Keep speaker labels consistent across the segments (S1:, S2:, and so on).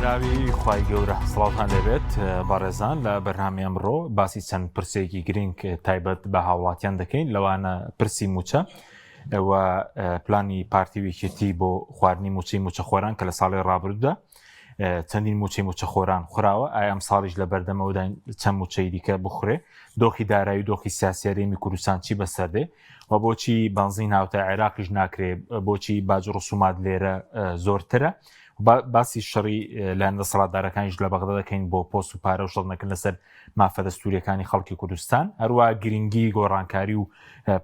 S1: بەناوی خوای گەورە سڵاوتان لێبێت بەڕێزان لە بەرنامی ئەمڕۆ باسی چەند پرسێکی گرنگ تایبەت بە هاوڵاتیان دەکەین لەوانە پرسی موچە و پلانی پارتی ویکێتی بۆ خواردنی موچەی موچەخۆران کە لە ساڵی ڕابردوودا چەندین موچەی موچەخۆران خوراوە ئایا ئەم ساڵیش لە بەردەمەوەداین چەند موچەی دیکە بخورێ دۆخی دارایی و دۆخی سیاسی هەرێمی کوردستان چی بەسەر دێ و بۆچی بەنزین هاوتا عێراقیش ناکرێ بۆچی باج و ڕسومات لێرە زۆرترە باسی شەڕی لایەن دەسەڵاتدارەکانیش لە بەغدا دەکەین بۆ پۆست و پارە و شەڕ نەکردن لەسەر مافە دەستوریەکانی خەڵکی کوردستان هەروە گرنگی گۆڕانکاری و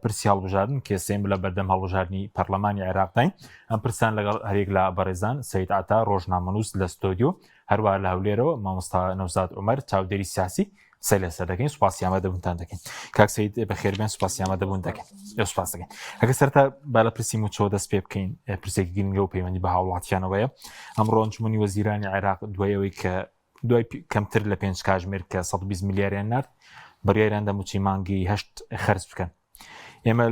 S1: پرسی هەڵبژاردن کێسێم لە بەردەم هەڵبژاردنی پەرلەمانی عێراقداین ئەم پرسان لەگەڵ هەرێک لە بەڕێزان سید عتا ڕۆژنامەنووس لە ستۆدیۆ هەروە لە هەولێرەوە مامۆستا نەوزاد عمر چاودێری سیاسی قسەی لەسەر دەکەین سوپاسی ئامادەبوونتان دەکەین کاک سید بەخێربێن سوپاسی ئامادەبوون دەکەین ئێ سوپاس دەکەین ئەگەر سەرتا با لە پرسی مووچەوە دەست پێ بکەین پرسێکی گرنگە و پەیوەندی بە هاوڵاتیانەوەیە ئەمڕۆ ئەنجومەنی وەزیرانی عێراق دوای ئەوەی کە دوای کەمتر لە پێنج کاژمێر کە 120 ملیاریان نرد بڕیاریان دە مووچەی مانگی هەشت خەرج بکەن ئێمە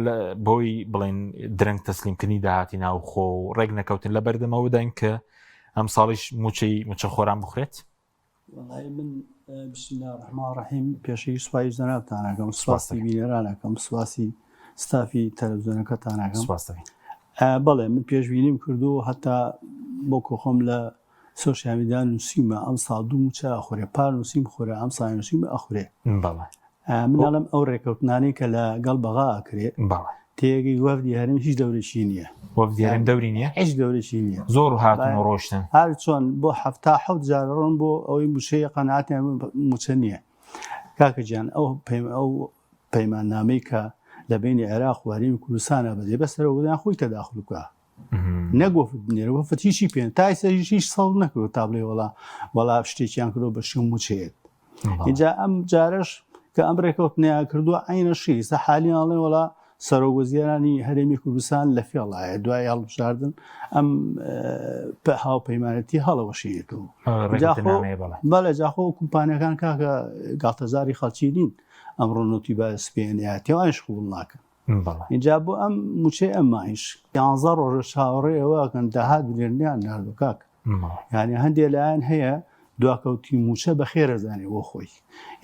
S1: بۆی بڵێن درەنگ تەسلیمکردنی داهاتی ناوخۆ و ڕێک نەکەوتن لە بەردەمەوەداین کە ئەم ساڵیش مووچەی مووچەخۆران بخورێت
S2: وەڵایی من بسم الله الرحمن الرحیم پێشەوی سوپاسی جەنابتان ئەکەم سوپاسی بینەران ئەکەم سوپاسی ستافی تەلەڤزیۆنەکەتان ئەکەم سوپاس دەکەین بەڵێ من پێشبینیم کردو هەتا بۆ خۆم لە سۆشیال میدیا نووسیمە ئەم ساڵ دوو مووچە ئەخورێ پار نووسیم خورا ئەم ساڵ نووسیم ئەخورێ
S1: بەڵێ
S2: من ئەڵێم ئەو ڕێکەوتنانەی کە لە گەڵ بەغا ئەکرێ
S1: بەڵێ.
S2: تێگەی وەفدی هەرێم هیچ دەورێکی نییە.
S1: وەفدی هەرێم دەوری نییە؟
S2: هیچ دەورێکی نییە.
S1: زۆر هاتن و ڕۆشتن.
S2: هەر چۆن بۆ حەفتا حەوت جار ڕۆن بۆ ئەوەی مووچەیە قەناعەتیان مووچە نییە. کاکە گیان ئەو ئەو پەیماننامەی کە لە بەینی عێراق و هەرێمی کوردستانا بەجێ بەس سەرۆک خۆی تەداخول بکا. نەک وەفد بنێرە وەفد هیچی پێ تا ئێستا هیچ هیچ سەڵ نەکردو تا بڵێ وەڵا وەڵا شتێکیان کردو بە شوێن مووچەیەت اینجا ئەم جارەش کە ئەم ڕێکەوتنیان کردووە عینە شی سە حالیان ئەڵێ وەڵا سەرۆک وەزیرانی هەرێمی کوردستان لە فێڵایە دوای هەڵبژاردن ئەم هاوپەیمانەتی هەڵەوەشێنێتەوە بەڵێ جاخۆ کۆمپانیەکان کاکە گاڵتەجاری خەڵکی نین ئەمڕۆ نوتی بە سپێنیاتیوانش قوبڵ ناکەن ئینجا بۆ ئەم موچەی ئەم مانگیش یانزە ڕۆژە چاوەڕێ ئەوەکەن داهات بنێرنیان ناردوە کاک یعنی هەندێ لایەن هەیە دواکەوتی موچە بە خێرە زانێ بۆ خۆی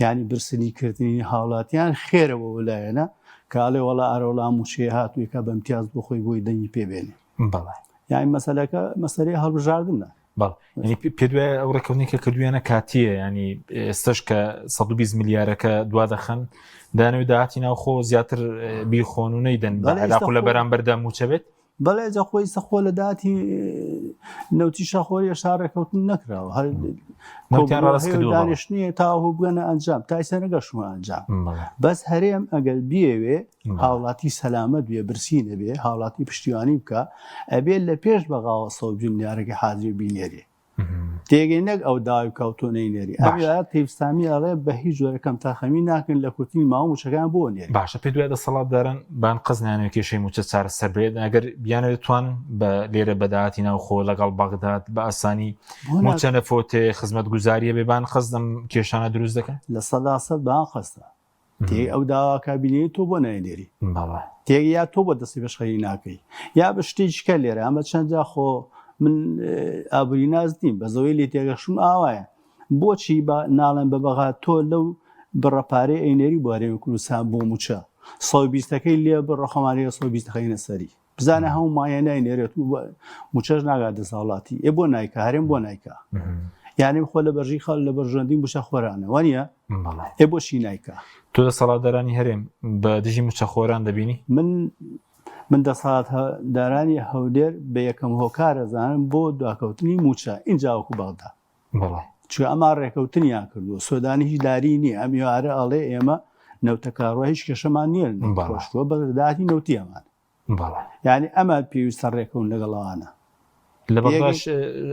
S2: یعنی برسنی کردنی هاوڵاتیان خێرە بۆ لایەنە کاڵێ وەڵا ئارۆڵا موچەیە هاتوویکە بە امتیاز بۆ خۆی بۆی دەنگی پێ بێنێ
S1: بەڵێ
S2: یعنی مەسەلەکە مەسەلەی هەڵبژاردنە
S1: بەڵێ یعنی پێت وایە ئەو ڕێککەوتنی کە کردویانە کاتیە ینی ئێستش کە 120 ملیارەکە دوا دەخەن دانەوەی داهاتی ناوخۆ زیاتر بیخۆن و نەیدەن بە عێراق و لە بەرامبەردا مووچە بێت
S2: بەڵێ جا خۆی سەخۆ لە داهاتی نەوتی شەخۆری ئێستا ڕێککەوتن نەکراوە هەر
S1: نەوتیان ڕاست کردووە
S2: دانیشتنیە تاوەکو بگەنە ئەنجام تا ئێستا نەگەشتووە ئەنجام بەس هەرێم ئەگەر بیەوێ هاوڵاتی سەلامەت بێ برسی نەبێ هاوڵاتی پشتیوانی بکە ئەبێ لە پێش بەغاوە 120 ملیارەکە حازری بینێرێ تێگەی نەک ئەو داوای بکە و تۆ نەینێری
S1: باش.
S2: ئەم تەیف سامی ئەڵێ بە هیچ جۆرە کەم تاخەمی ناکەن لە کورتنی ماوە مووچەکان بۆ نێری
S1: باشە پێت وایە دەسەڵاتداران بان قەز نانەوێت کێشەی مووچە چارەسەر بێت ئەگەر بیانەوێت توان بە لێرە بە داهاتی ناوخۆ لەگەڵ بەغداد بە ئاسانی
S2: بۆ نا-
S1: مووچە نەفۆتێ خزمەتگوزاریە بێ بان قەز ئەم کێشانە دروست دەکەن
S2: 100% بان قەستە تێ ئەو داواکە بینێری تۆ بۆ ناینێری
S1: بەڵێ
S2: تێ یا تۆ بۆ دەستی بەشخەری ناکەی یا بە شتێکی کە لێرە ئەمە چەندجا خۆ من ئابووری ناز نیم بە زەوەی لێ تێگەشتم ئاوایە بۆچی بە ناڵێن بە بەغا تۆ لەو بڕە پارەی ئەینێری بۆ هەرێمی کوردستان بۆ مووچە 120ەکەی لێ بڕە خۆمانەیە 120 خەینە سەری بزانە هەموو مایە ناینێرێت و مووچەش ناگات دەست هاوڵاتی ئێ بۆ نایکا هەرێم بۆ نایکا یعنی خۆ لە بەرژی خەڵ لە بەرژەندی مووچە خۆرانە وانە ئێ بۆچی نایکا
S1: تۆ دەسەڵاتدارانی هەرێم بە دژی مووچەخۆران دەبینی؟
S2: من من دەسەڵاتدارانی هەولێر بە یەکەم هۆکارە زانم بۆ دواکەوتنی مووچە ئینجا وەکو بەغدا
S1: بەڵێ
S2: چونکە ئەمان ڕێکەوتنیان کردووە سۆدانی هیچ لاری نییە ئەم ئێوارە ئەڵێ ئێمە نەوتەکە ڕۆ هیچ کێشەمان نییە
S1: بەڵێ.
S2: ڕۆشتووە بە داهاتی نەوتی ئەمان
S1: بەڵێ
S2: یعنی ئەمە پێویستە ڕێکەون لەگەڵ ئەوانە
S1: لە بەغداش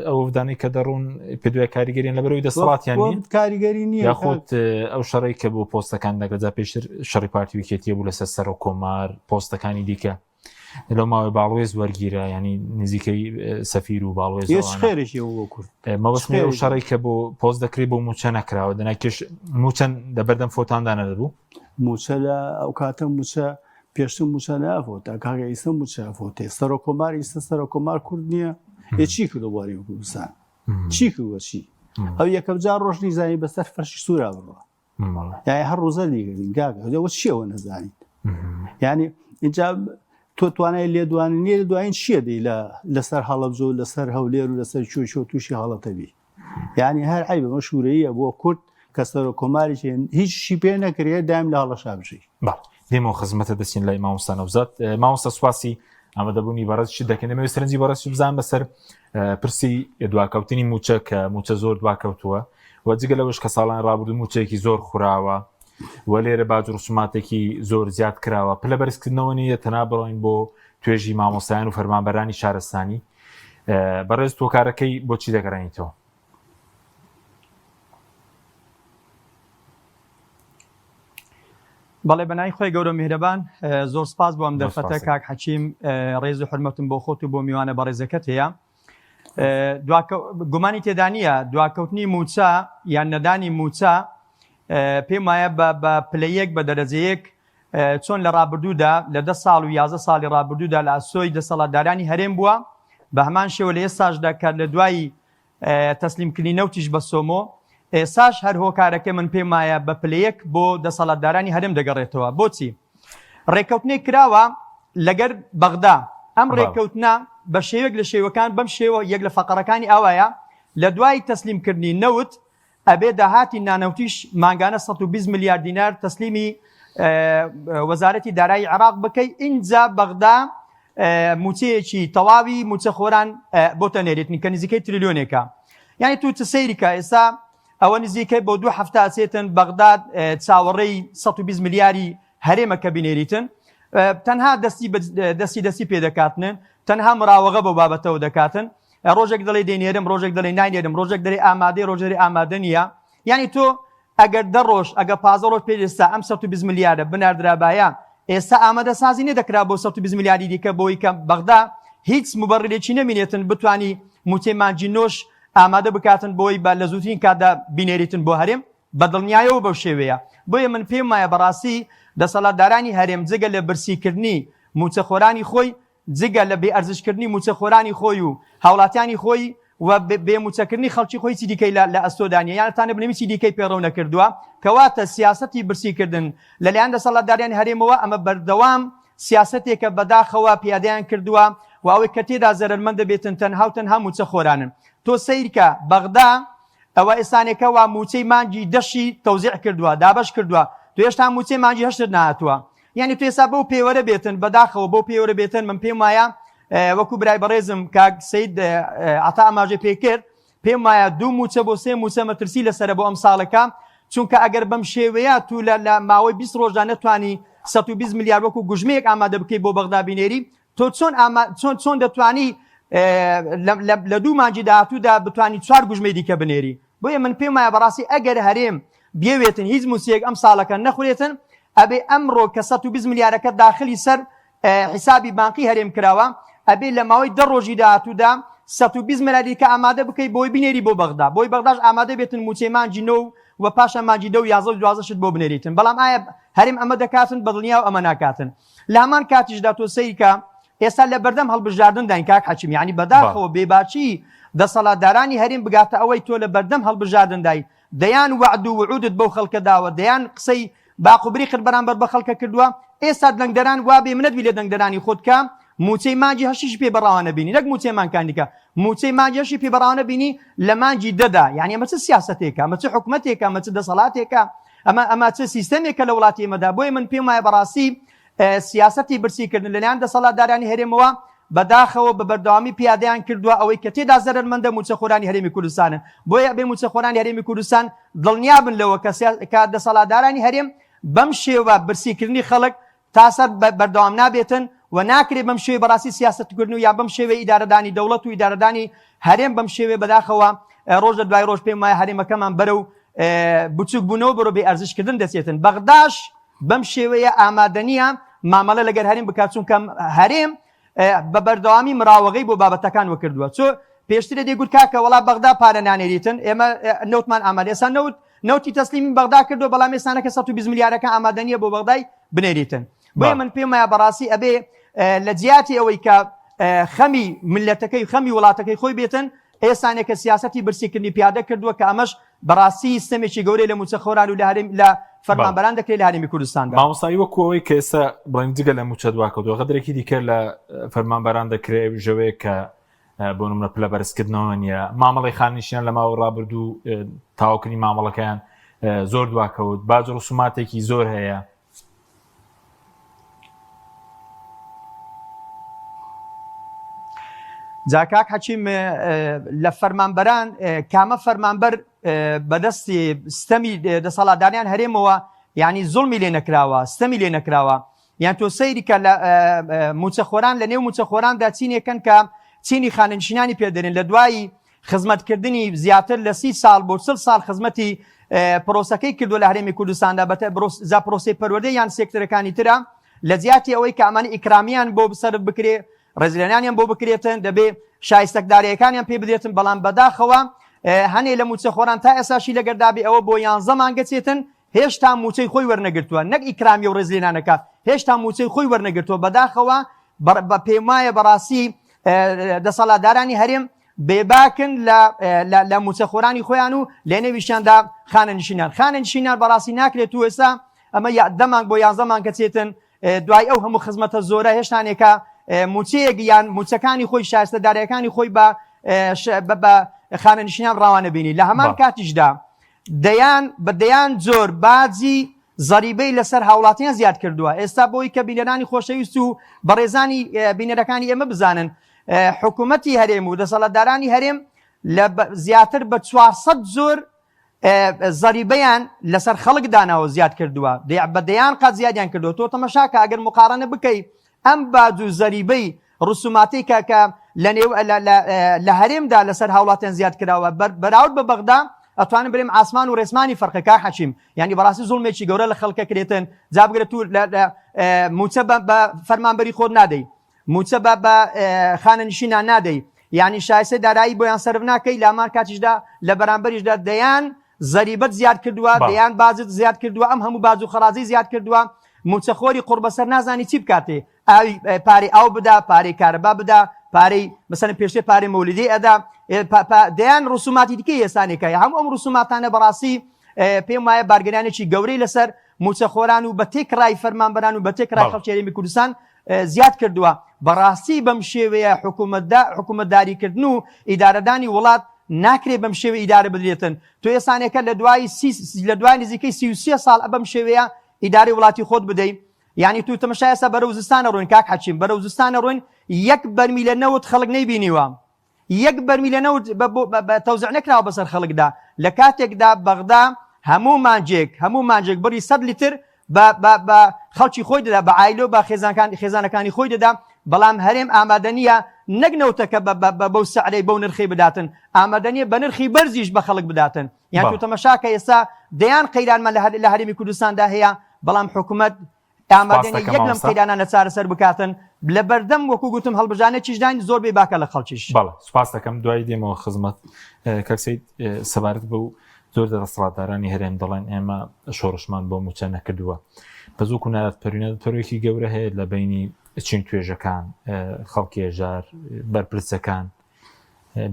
S1: ئەو وەفدانەی کە دەڕۆن پێ دوای کاریگەریان لەبەرەوەی دەسەڵاتیان نییە
S2: وەفد کاریگەری نییە
S1: یاخود ئەو شەڕی کە بۆ پۆستەکان دەکرد جا پێشتر شەڕی پارتی و یەکێتیە بوو لەسەر سەرۆک کۆمار پۆستەکانی دیکە لەو ماوەی باڵوێز وەرگیرا ینی نزیکەی سەفیر و باڵوێز
S2: هیچ خێرێکی بۆ کورد
S1: مەبەستم ئەو شەڕی کە بۆ پۆست دەکرێت بۆ موچە نەکراوە دەنا کێش موچە لە بەردەم فۆتاندا نەدەبوو
S2: موچە لە ئەو کاتە موچە پێشتر موچە نافۆتا کاکە ئیستا موچە فۆتێ سەرۆک کۆمار ئیستا سەرۆک کۆمار کورد نییە ئێ چی کردو بۆ هەرێمی کوردستان؟ چی کردوە چی ئەو یەکەم جار ڕۆژ نیزانی بەسەر فەرشی سوورا بڕوە یانی هەر ڕۆزە دیگەین گاگە ئەوە چیەوە نەزانیت یعنی اینجا تۆ توانای لێدوانی نییە لە دوایین چییە دی لە لەسەر هەڵەبجە و لەسەر هەولێر و لەسەر چۆ چۆ تووشی هەڵەتەبی یعنی هەر عیبە مە شوورەیە بۆ کورد کە سەرۆک کۆماریش هیچ شی پێ نەکرێت دایم لە هەڵەشا بژی.
S1: دێمەوە خزمەتە دەچین لای مامۆستا نەوزاد مامۆستا سوپاسی ئامادەبوونی بەڕێز چی دەکەن دەمەوێت سەرنجی بەڕێز بزان بەسەر پرسی دواکەوتنی موچە کە موچە زۆر دواکەوتووە و جگە لەوەش کە ساڵان ڕابردوو موچەیەکی زۆر خوراوە و لێرە باج ڕسوماتێکی زۆر زیاد کراوە پلە بەرزکردنەوە نییە تەنا بڕۆین بۆ توێژی مامۆستایان و فەرمانبەرانی شارستانی بەڕێز تۆکارەکەی بۆچی دەگەڕێنیتەوە؟
S3: بەڵێ بەناوی خۆی گەورە میهرەبان زۆر سپاس بۆ ئەم دەرفەتە کاک حەکیم ڕێز و حرمەتم بۆ خۆت و بۆ میوانە بەڕێزەکەت هەیە گومانی تێدا نییە دواکەوتنی موچە یان نەدانی موچە پێم وایە بە پلەیەک بە دەرەجەیەک چۆن لە ڕابردوودا لە دە ساڵ و 11 ساڵی ڕابردوودا لە ئاسۆی دەسەڵاتدارانی هەرێم بووە بە هەمان شێوە لە ئێستاشدا کە لە دوای تەسلیمکردنی نەوتیش بە سۆمۆ، ئێساش هەر هۆکارەکەی من پێم وایە بە پلەیەک بۆ دەسەڵاتدارانی هەرێم دەگەڕێتەوە. بۆچی؟ ڕێککەوتنێک کراوە لەگەر بەغدا، ئەم ڕێککەوتنە بە شێوەیەک لە شێوەکان بەم شێوە یەک لە فەقەرەکانی ئاوایە، لە دوای تەسلیمکردنی نەوت ئەبێ داهاتی نانەوتیش مانگانە 120 ملیار دینار تەسلیمی وەزارەتی دارایی عێراق بکەی ئینجا بەغدا موچەیەکی تەواوی موچەخۆران بۆتە نێرێتن کە نزیکەی تریلیۆنێکە یعنی تو چ سەیریکە ئێستا ئەوە نزیکەی بۆ دوو هەفتە ئەچێتن بەغداد چاوەڕێی 120 ملیاری هەرێمە کە بینێریتن تەنها دەستی دەستی دەستی پێ دەکاتن تەنها مراوەغە بۆ بابەتەوە دەکاتن ڕۆژێک دەڵێ دەینێرم ڕۆژێک دەڵێ ناینێرم ڕۆژێک دەێ ئامادەی ڕۆژێ ئامادە نییە یعنی تۆ ئەگەر دە ڕۆژ ئەگە 15 ڕۆژ پێش ئێستا ئەم 120 ملیارە بناردرابایە ئێستا ئامادەسازی نەدەکرا بۆ 120 ملیاری دیکە بۆی کە بەغدا هیچ مبەڕیرێکی نەمینێتن بتانی موچەی مانگی نۆش ئامادە بکاتن بۆی بە لە زووترین کاتدا بینێریتن بۆ هەرێم بە دڵنیایەوە بەو شێوەیە بۆیە من پێم وایە بەڕاستی دەسەڵاتدارانی هەرێم جگە لە برسیکردنی موچەخۆرانی خۆی جگە لە بێ ئەرزشکردنی مووچەخۆرانی خۆی و هاوڵاتیانی خۆی و بێ مووچەکردنی خەڵکی خۆی هیچی دیکەی لە ئەستۆدا نییە یان تا نەبنەوە هیچی دیکەی پەیڕەو نەکردووە کەواتە سیاسەتی برسیکردن لەلایەن دەسەڵاتدارانی هەرێمەوە ئەمە بەردەوام سیاسەتێکە بەداخەوە پیادەیان کردووە و ئەوەی کە تێدا زەرەرمەند دەبێتن تەنها و تەنها مووچەخۆرانن تۆ سەیرکە بەغدا ئەوە ئێستانێکە وا مووچەی مانگی دەشی تەوزیع کردووە دابەش کردووە تۆ هێشتا مووچەی مانگی هەشتت نەهاتووە یانی تۆ ئێستا بەو پێوەرە بێتن بەداخەوە بەو پێوەرە بێتن من پێم وایە وەکو برای بەڕێزم کاک سید عەتا ئاماژەی پێ کرد پێم وایە دوو موچە بۆ سێ موچە مەترسی لەسەرە بۆ ئەم ساڵەکە چونکە ئەگەر بەم شێوەیە تو لە لە ماوەی 20 ڕۆژدا نەتوانی 120 ملیار وەکو گوژمەیەک ئامادە بکەیت بۆ بەغدا بینێری تۆ چۆن ئاما چۆن چۆن دەتوانی لە دوو مانگی داهاتوودا بتوانی چوار گوژمەی دیکە بنێری بۆیە من پێم وایە بەڕاستی ئەگەر هەرێم بیەوێتن هیچ مووچەیەک ئەم ساڵەکە نەخورێتن ئەبێ ئەمڕۆ کە 120 ملیارەکە داخلی سەر حیسابی بانقی هەرێم کراوە ئەبێ لە ماوەی دە ڕۆژی داهاتوودا 120 ملیاری دیکە ئامادە بکەی بۆی بنێری بۆ بەغدا بۆی بەغداش ئامادە بێتن مووچەی مانگی نۆ و پاشان مانگی دە و یازدە و دوازدەشت بۆ بنێریتن بەڵام ئایا هەرێم ئەمە دەکاتن بەدڵنیاو ئەمە ناکاتن لە هەمان کاتیشدا تۆ سەیرکە ئێستا لە بەردەم هەڵبژاردنداین کاک حەکیم یانی بەداخەوە بێباکی دەسەڵاتدارانی هەرێم بگاتە ئەوەی تۆ لە بەردەم هەڵبژاردندای دەیان وەعد و وعودت بەو خەڵکە داوە دەیان قسەی باق و بریقت بەرامبەر بە خەڵکە کردووە ئێستا دەنگدەران وا بێ منەت بی لە دەنگدەرانی خۆت کە موچەی مانگی هەشتیشی پێ بەڕاوە نەبینی نەک موچەی مانگکانی دیکە موچەی مانگی هەشتی پێ بەڕاوە نەبینی لە مانگی دەدا یانی ئەمە چ سیاسەتێکە ئەمە چ حکومەتێکە ئەمە چ دەسەڵاتێکە ئەمە ئەمە چ سیستەمێکە لە وڵاتی ئێمەدا بۆیە من پێم وایە بەڕاستی سیاسەتی برسیکردن لەلایەن دەسەڵاتدارانی هەرێمەوە بەداخەوە بە بەردەوامی پیادەیان کردووە ئەوەی کە تێدا زەرەرمەندە مووچەخۆرانی هەرێمی کوردستانن بۆیە ئەبێ مووچەخۆرانی هەرێمی کوردستان دڵنیابن لەوە کە دەسەڵاتدارانی هەرێم بەم شێوە برسیکردنی خەڵک تا سەر بەردەوام نابێتن و ناکرێت بەم شێوەی بەڕاستی سیاسەتکردن و یا بەم شێوەی ئیدارەدانی دەوڵەت و ئیدارەدانی هەرێم بەم شێوەیە بەداخەوە ڕۆژ لە دوای ڕۆژ پێم وایە هەرێمەکەمان بەرەو بچوک بوونەوە بەرەو بێ ئەرزشکردن دەچێتن بەغداش بەم شێوەیە ئامادەنیە مامەڵە لەگەر هەرێم بکات چونکە هەرێم بە بەردەوامی مراوەغەی بۆ بابەتەکان وەکردووە چۆ پێشترە دەیگوت کاکە وەڵا بەغدا پارە نانێریتن ئێمە نەوتمان ئامادە ئێستا نەوت نەوتی تەسلیمی بەغدا کردو بەڵام ئێستانەکە 120 ملیارەکە ئامادە نییە بۆ بەغدای بنێریتن بۆیە من پێم وایە بەڕاستی ئەبێ لە جیاتی ئەوەی کە خەمی ملەتەکەی خەمی وڵاتەکەی خۆی بێتن. ئێسانێکە سیاسەتی برسیکردنی پیادە کردووە کە ئەمەش بەڕاستی ستەمێکی گەورەی لە مووچەخۆران و لە هەرێم لە فەرمانبەران دەکرێت لە هەرێمی کوردستاندا.
S1: مامۆستایی وەکو ئەوەی کە ئێستا بڵێن جگە لە مووچە دواکەوتووە غەدرێکی دیکە لە فەرمانبەران دەکرێت ئەویش ئەوەیە کە بۆ نمونە پلە بەرزکردنەوە نییە مامەڵەی خاننشینان لە ماوەی ڕابردوو تەواوکردنی مامەڵەکەیان زۆر دواکەوت باج و ڕسوماتێکی زۆر هەیە
S3: جا کاک حەکیم لە فەرمانبەران کامە فەرمانبەر بەدەستی ستەمی دەسەڵاتداریان هەرێمەوە یعنی زوڵمی لێ نەکراوە ستەمی لێ نەکراوە یان تۆ سەیری کە لە موچەخۆران لە نێو موچەخۆراندا چینێکن کە چینی خانەنشینانی پێدەرێن لە دوایی خزمەتکردنی زیاتر لە سی ساڵ بۆ چل ساڵ خزمەتی پرۆسەکەی کردووە لە هەرێمی کوردستاندا بە جا پرۆسەی پەروەردە یان سێکتەرەکانی ترە لە جیاتی ئەوەی کە ئەمانە ئیکرامیان بۆ سەرف بکرێ ڕێزلێنانیان بۆ بکرێتن دەبێ شایستەکدارەکانیان پێ بدرێتن بەڵام بەداخەوە هەنێ لە موچەخۆران تا ئێساشی لەگەردابێ ئەوە بۆ یانزە مانگە چێتن هێشتا موچەی خۆی وەرنەگرتووە نەک ئیکرامی و ڕێزلێنانەکە هێشتا موچەی خۆی وەرنەگرتووە بەداخەوە بە پێمایە بەڕاستی دەسەڵاتدارانی هەرێم بێباکن لە لە موچەخۆرانی خۆیان و لێنێویشیاندا خانەنشینان خانەنشینان بەڕاستی ناکرێت و ئێستا ئەمە دە مانگ بۆ یانزە مانگ کەچێتن دوای ئەو هەموو خزمەتە زۆرە هێشتانێکە موچەیەک یان موچەکانی خۆی شایستە دارایەکانی خۆی بە بە خانەنشینان ڕاوانە بینی لە هەمان کاتیشدا دەیان بە دەیان جۆر باجی زەریبەی لەسەر هاوڵاتیان زیاد کردووە ئێستا بۆی کە بینەرانی خۆشەویست و بەڕێزانی بینەرەکانی ئێمە بزانن حکوومەتی هەرێم و دەسەڵاتدارانی هەرێم لە زیاتر بە 400 زۆر زەریبەیان لەسەر خەڵک داناوە زیاد کردووە بە دەیان قات زیادیان کردووە تۆ تەمەشاکە ئەگەر مقارنە بکەی ئەم باج و زەریبەی ڕسوماتەی کە کە لە نێو لە هەرێمدا لەسەر هاوڵاتیان زیاد کراوە بەراورد بە بەغدا ئەتوانم برێم ئاسمان و ڕێسمانی فەرقە کاک حەکیم یعنی بەڕاستی زوڵمێکی گەورە لە خەڵکە کرێتن جا بگرە تو موچە بە فەرمانبەری خۆت نادەی موچە بە بە خانەنشینان نادەی یعنی شایستە دارایی بۆیان سەرف ناکەی لامان کاتیشدا لە بەرامبەریشدا دەیان زەریبەت زیاد کردووە دەیان باجت زیاد کردووە ئەم هەموو باج و خەڕازی زیاد کردووە موچەخۆری قوڕبەسەر نازانی چی بکاتێ ئاوی پارەی ئاو بدا پارەی کارەبا بدا پارەی مەسەلەن پێشتر پارەی مۆلیدەی ئەدا دەیان ڕسوماتی دیکە ئێسانێکە هەموو ئەم ڕسوماتانە بەڕاستی پێم وایە بارگرانێکی گەورەی لەسەر موچەخۆران و بە تێکڕای فەرمانبەران و بە تێکڕای خەڵکی هەرێمی کوردستان زیاد کردووە بەڕاستی بەم شێوەیە حکوومەتدا حکوومەتداریکردن و ئیدارەدانی وڵات ناکرێت بەم شێوە ئیدارە بدرێتن تۆ ئێسانێکە لە دوای لە دوای نزیکەی 33 ساڵ بەم شێوەیە ئیدارەی وڵاتی خۆت بدەی یانی تو تەمەشای ئێستا بەرەو زستانە ڕۆین کاک حەکیم بەرەو زستانە ڕۆین یەک بەرمیلە نەوت خەڵک نەیبینیوە یەک بەرمیلە نەوت بە تەوزع نەکراوە بەسەر خەڵکدا لە کاتێکدا بەغدا هەموو مانجێک هەموو مانجێک بڕی 100 لیتر بە بە بە خەڵکی خۆی دەدا بە عایلۆ بە خێزانکان خێزانەکانی خۆی دەدا بەڵام هەرێم ئامادە نییە نەک نەوتەکە بە بەو سعرەی بەو نرخی بداتن ئامادە نییە بە نرخی بەرزیش بە خەڵک بداتن یان تۆ تەمەشاکە ئێستا دەیان قەیرانمان لە هەرێمی کوردستاندا هەیە بەڵام حکومەت ئامادە نیە یەک لەم قەیرانانە چارەسەر بکاتن لە بەردەم وەکو گوتم هەڵبژانێکیشداین زۆر بێ باکە لە خەڵکیش.
S1: بەڵێ سوپاس دەکەم دوایی دێمەوە خزمەت کاک سەید سەبارەت بەو زۆر لە دەسەڵاتدارانی هەرێم دەڵێن ئێمە شۆڕشمان بۆ مووچە نەکردووە بەس وەکو نادادپەروی نادادپەرویەکی گەورە هەیە لە بینی چین توێژەکان خەڵکی هەژار بەرپرسەکان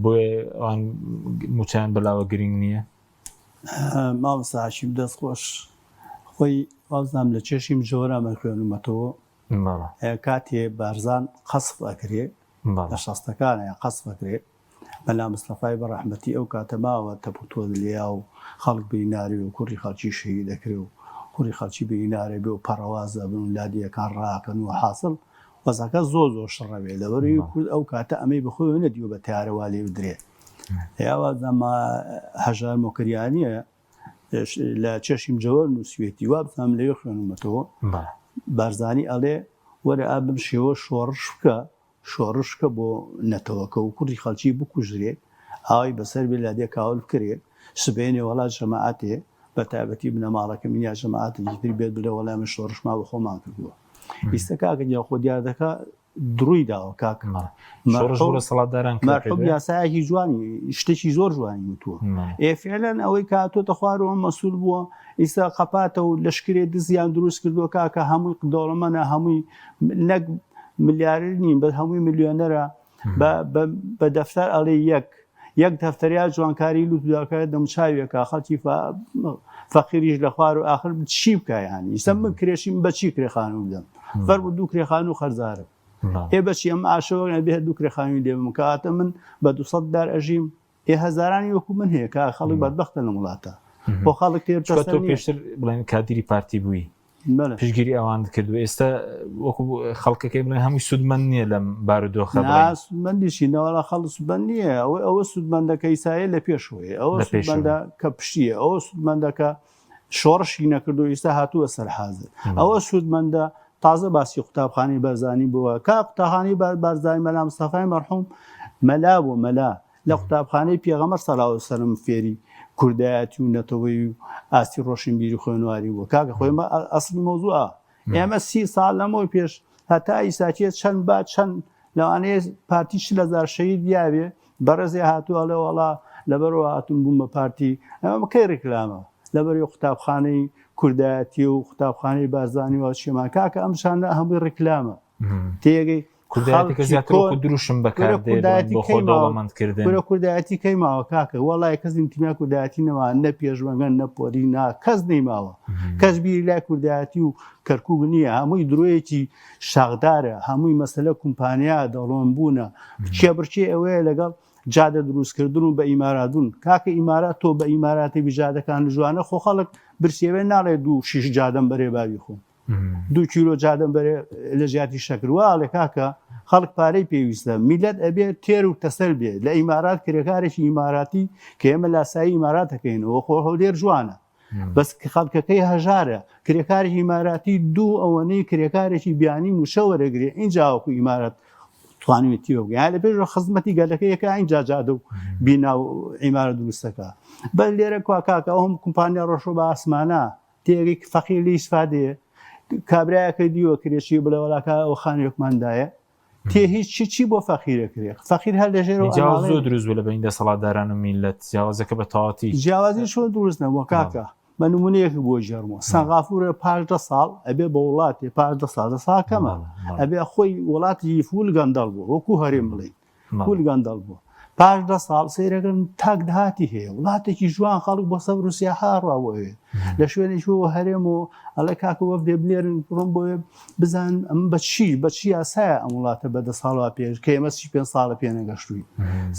S1: بۆیە ئەوان مووچەیان بەلاوە گرنگ نییە.
S2: مامۆستا حەکیم دەست خۆش خۆی وابزانم لە چێشیم جۆرا من خوێنومەتەوە کاتێ بارزان قەسف ئەکرێ لە شەستەکانە قەسف ئەکرێ مەلا مستەفای بە ڕەحمەتی ئەو کاتە ماوە تەپوتۆز لێیا و خەڵک بریناری و کوڕی خەڵکی شەهید ئەکرێ و کوڕی خەڵکی برینارە بێ و پەڕەواز ئەبن و لادێیەکان ڕاکەن و حاسڵ وەزعەکە زۆر زۆر شڕەوێ لەبەرئەوەی کورد ئەو کاتە ئەمەی بەخۆیەوە نەدیوە بە تەیارە وا لێ بدرێ یا وابزانم هەژار مۆکریانیە لە چێشیم جەوەر نووسوێتی وابزانم لەوێ خوێنومەتەوە بارزانی ئەڵێ وەرە ئا بەم شێوە شۆڕش بکە شۆڕش بکە بۆ نەتەوەکە و کوڕی خەڵکی بکوژرێ ئاوای بەسەر بێ لادێ کاول بکرێ سبەینێ وەڵا جەماعەتێ بە تایبەتی بنەماڵەکەم یا جەماعەتێکی تر بێت بڵێ وەڵا ئێمە شۆڕشمان بە خۆمان کردووە ئیستە کاکە گیان خۆ دیاردەکە دڕووی داوە کاک
S1: شۆڕش بۆ دەسەڵاتداران کرا
S2: مەرحوم یاسایەکی جوانی شتێکی زۆر جوانی وتووە ئێ فعلەن ئەوەی کە هاتۆتە خوارەوە مەسول بووە ئیستا قەپاتە و لەشکرێ دزیان دروست کردووە کاکە هەمووی دەوڵەمەنە هەمووی نەک ملیارر نین بەس هەمووی ملیۆنەرە بە دەفتەر ئەڵێ یەک. یەک دەفتەریا جوانکاری لوت داکای دەمچاوێکە خەڵکی فەقیریش لە خوار و ئاخر چی بکە یانی ئیستا من کرێشیم بەچی کرێ خانوو بدەم فەرموو دوو کرێ خانوو خەرزارم ئێ بەچی ئەم ئاشەوە بێ دوو کرێ خانووی لێ بم کەواتە من بە 200 دار ئەژیم ئێ هەزارانی وەکو من هەیە کە خەڵک بەدبەختە لەم وڵاتە بۆ خەڵک تێر
S1: تۆ پێشتر بڵێن کادیری پارتی بووی پشگیری ئەوان کرد و ئێستا وەکو خەڵکەکەی بڵێن هەمووی سوودمەند نییە لەم بارودۆخە
S2: سوودمەندیشی نەوەڵا خەڵک سوودمەند نییە ئەوە ئەوە سوودمەندەکە ئیسایە لە پێشەوەی ئەوە سوودمەندە کە پشتیە ئەوە سوودمەندەکە شۆڕشی نەکردو ئیستا هاتووە سەر حازر ئەوە سوودمەندە تازە باسی قوتابخانەی بەرزانی بووە کا قوتاخانی بارزانی مەلا مستەفای مەرحوم مەلا بوو مەلا لە قوتابخانەی پێغەمبەر صلی اللە علیە وسلم فێری کوردایەتی و نەتەوەی و ئاستی ڕۆشنبیری و خوێنواری بووە کاکە خۆی ئەمە ئەسڵی مەوزوعە ئێمە سی ساڵ لەمەوە پێش هەتا ئیساکیە چەند با چەند لەوانەیە پارتی 40 هەزار شەهید دیاوێ بەڕێزێ هاتووە ئەڵێ وەڵا لەبەرەوە هاتووم بووم بە پارتی ئەمە کەی ڕیکلامە لەبەری قوتابخانەی کوردایەتی و قوتابخانەی بارزانی و چیمان کاکە ئەم شانە هەمووی ڕیکلامە تێگەی
S1: کوردایەتیکە زیاتر وەکو دروشم بەکاردێ بۆ خۆ دەوڵەمەندکردن
S2: کورە کوردایەتی کەی ماوە کاکە وەڵای کەس ئینتیما کوردایەتی نەما نە پێشمەرگە نە پۆلی نا کەس نەیماوە کەس بیری لای کوردایەتی و کەرکوک نییە هەمووی درۆیەکی شاخدارە هەمووی مەسەلە کومپانیا دەوڵەمەند بوونە کێبڕکێ ئەوەیە لەگەڵ جادە دروستکردن و بە ئیمارات بوون کاکە ئیمارات تۆ بە ئیماراتی بجادەکان جوانە خۆ خەڵک برسیەوێ ناڵێ دوو شیش جادەم بەرێ باوی خۆم دوو کیلۆ جادەم بەرێ لە جیاتی شەکر وا ئەڵێ کاکە خەڵک پارەی پێویستە میلەت ئەبێ تێر و تەسەل بێ لە ئیمارات کرێکارێکی ئیماراتی کە ئێمە لاسایی ئیمارات دەکەینەوە خۆ هەولێر جوانە بەس خەڵکەکەی هەژارە کرێکاری ئیماراتی دوو ئەوەنەی کرێکارێکی بیانی مووچە وەرەگرێ ئینجا وەکو ئیمارات توانیوێتی بگەن یان لە پێش خزمەتی گەلەکە یەکە ئینجا جادە و بینا و ئیمارە دروستەکە بەس لێرە کوا کاکە ئەو هەم کۆمپانیا ڕۆشۆ بە ئاسمانە تێگەی فەقیر لێی ئیسفادەیە کابرایەکە دیوە کرێچی بڵێ وەڵا کا ئەو خانووێکمان دایە تێ هیچ چی چی بۆ فەقیرە کرێ فەقیر هەر لە ژێرەوە
S1: جیاواز زۆر دروست بوو لە بەین دەسەڵاتداران و میللەت جیاوازەکە بە تەواوەتی
S2: جیاوازی چۆن دروست نەبووە کاکە بە نمونەیەک بۆ ژێرمەوە سەنغافورە پاش دە ساڵ ئەبێ بە وڵاتێ پاش دە ساڵ دە ساڵ کەمە ئەبێ خۆی وڵاتی فول گەندەڵ بوو وەکو هەرێم بڵین فول گەندەڵ بوو پاش دە ساڵ سەیرەکەن تاک داهاتی هەیە وڵاتێکی جوان خەڵک بۆ سەفر و سیاحە ڕوا بۆ ئەوێ لە شوێنێکی بۆ هەرێم و ئەڵێ کاکە وەفدێ بنێرن بڕۆن بۆ بزان ئەم بە چی بە چی یاسایە ئەم وڵاتە بە دە ساڵ وا پێش کە ئێمە سی پێ ساڵە پێ نەگەشتوین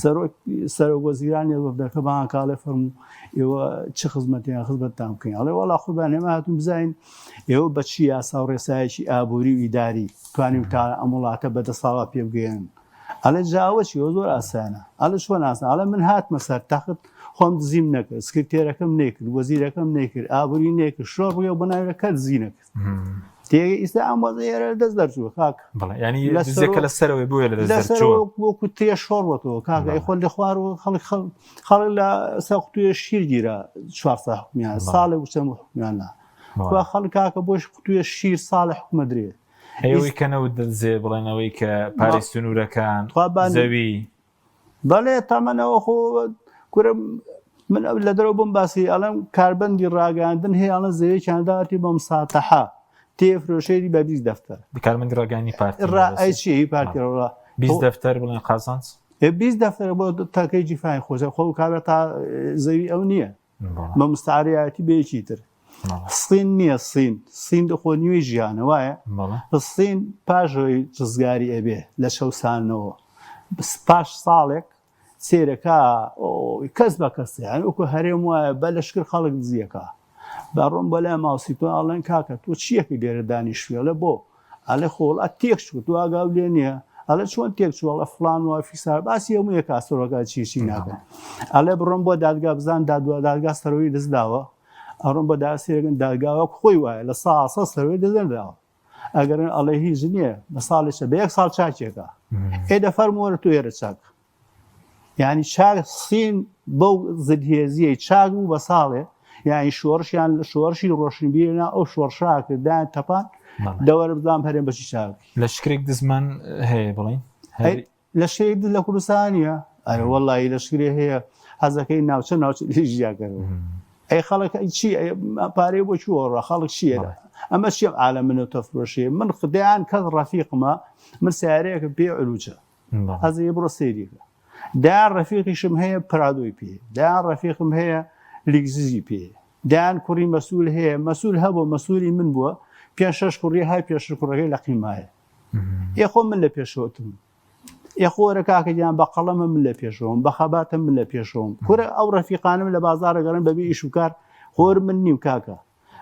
S2: سەرۆک سەرۆک وەزیرانی وەفدەکە بانکاڵێ فەرموو ئێوە چ خزمەتیان خزمەتتان بکەین ئەڵێ وەڵا قوربان ئێمە هاتوون بزانین ئێوە بە چی یاسا و ڕێسایەکی ئابووری و ئیداری توانیوتانە ئەم وڵاتە بە دە ساڵ وا پێ بگەیەنن ئەڵێ جا ئەوە چی ئەوە زۆر ئاسانە ئەڵێ چۆن ئاسان ئەڵێ من هاتمە سەر تەخت خۆم دزیم نەکرد سکرتێرەکەم نەیکرد وەزیرەکەم نەیکرد ئابووری نەیکرد شۆڕ بووە بۆ ناوێ کەس دزی نەکرد تێگە ئیستا ئەم وەزعە ئێرە لە دەست دەرچووە کاک
S1: بەڵێ یعنی لە دزێکە لە سەرەوەی بۆیە لە دەست دەرچووە
S2: وەکو تێ شۆڕ بۆتەوە کاک ئەی خۆ لە خوار و خەڵک خەڵک خەڵک لە سەر قوتوویە شیر گیرا چوار ساڵ حکومیان ساڵێک و چەند حکومیان نا خوا خەڵک کاکە بۆش قوتوویە شیر ساڵێ حکومە درێ
S1: ئەوەی کە نەوت دەدزێ بڵێن ئەوەی کە پارەی سنوورەکان زەوی
S2: بەڵێ تەمەنەوە خۆ کورە من ئەو لە دەرەوە بم باسی ئەڵێم کاربەندی ڕاگەاندن هەیە ئەڵێن زەویەکیان داتی بەم ساتەحا تێفرۆشێری بە 20 دەفتەر
S1: کارمەندی ڕاگەانی پارتی
S2: ڕا ئەی چی هی پارتی ڕا
S1: 20 دەفتەر بڵێن قازانج
S2: 20 دەفتەر بۆ تاکەی جیفای خۆشە خۆ کابرا تا زەوی ئەو نییە بە مستعاریایەتی بە یەکی تر سین نییە سین سین دەخۆ نیوەی ژیانە وایە سین پاش ڕزگاری ئەبێ لە چەوسانەوە پاش ساڵێک سێرەکە کەس بە کەس یان وەکو هەرێم وایە بە لەشکر خەڵک دزیەکە بەڕۆم بۆ لای ماوسیتۆ ئەڵێن کاکە تۆ چیەکەی لێرە دانیشتوی ئەڵێ بۆ ئەڵێ خۆ وڵات تێک چوو تۆ ئاگاو لێ نییە ئەڵێ چۆن تێک چوو ئەڵێ فڵان و فیسار باسی هەموو یەکا سەرۆکا چی چی ناکەن ئەڵێ بڕۆم بۆ دادگا بزان دادوا دادگا سەرۆی دەست داوە ئەڕۆم بۆ داسێرەکەن دادگا وەک خۆی وایە لە ساسە سەرۆی دەست نەداوە ئەگەر ئەڵێ هیچ نییە بە ساڵێکە بە یەک ساڵ چاکێکە ئێ دەفەرمووەرە تۆ ئێرە چاک یانی چاک سین بەو زلهێزیەی چاک بوو بە ساڵێ یانی شۆڕشیان لە شۆڕشی ڕۆشنبیری نا ئەو شۆڕشا کردیان تەپان دەوەرە بزانام هەرێم بەچی چاک
S1: لەشکرێک دزمان هەیە بڵین
S2: لەشکرێک دز لە کوردستانیە ئەرە وەڵی لەشکرێ هەیە حەزەکەی ناوچە ناوچە لێ ژیاکەرەوە ئەی خەڵک ئەی چی پارەی بۆ چووەڕە خەڵک چییە ئەمە چیم عالە منە تەفرۆشێ من خدیان کەس ڕەفیقمە من سیارەیەکم پێ علوجە حەزی بڕۆ سەیری کە. دەیان ڕەفیقیشم هەیە پرادۆی پێ، دەیان ڕەفیقم هەیە لیگززی پێ، دەیان کوڕی مەسول هەیە، مەسول هەبووە مەسولی من بووە، پێنج شەش کوڕی هەر پێنج شەش کوڕەکەی لە قیمایە. ئێ خۆ من لە پێشەوەتم. ئێ خۆ وەرە کاکە گیان بە قەڵەمە من لە پێشەوەم، بە خەباتە من لە پێشەوەم. کورە ئەو ڕەفیقانەم لە بازاڕ ئەگەڕێن بەبێ ئیش و کار، خۆر من نیم کاکە.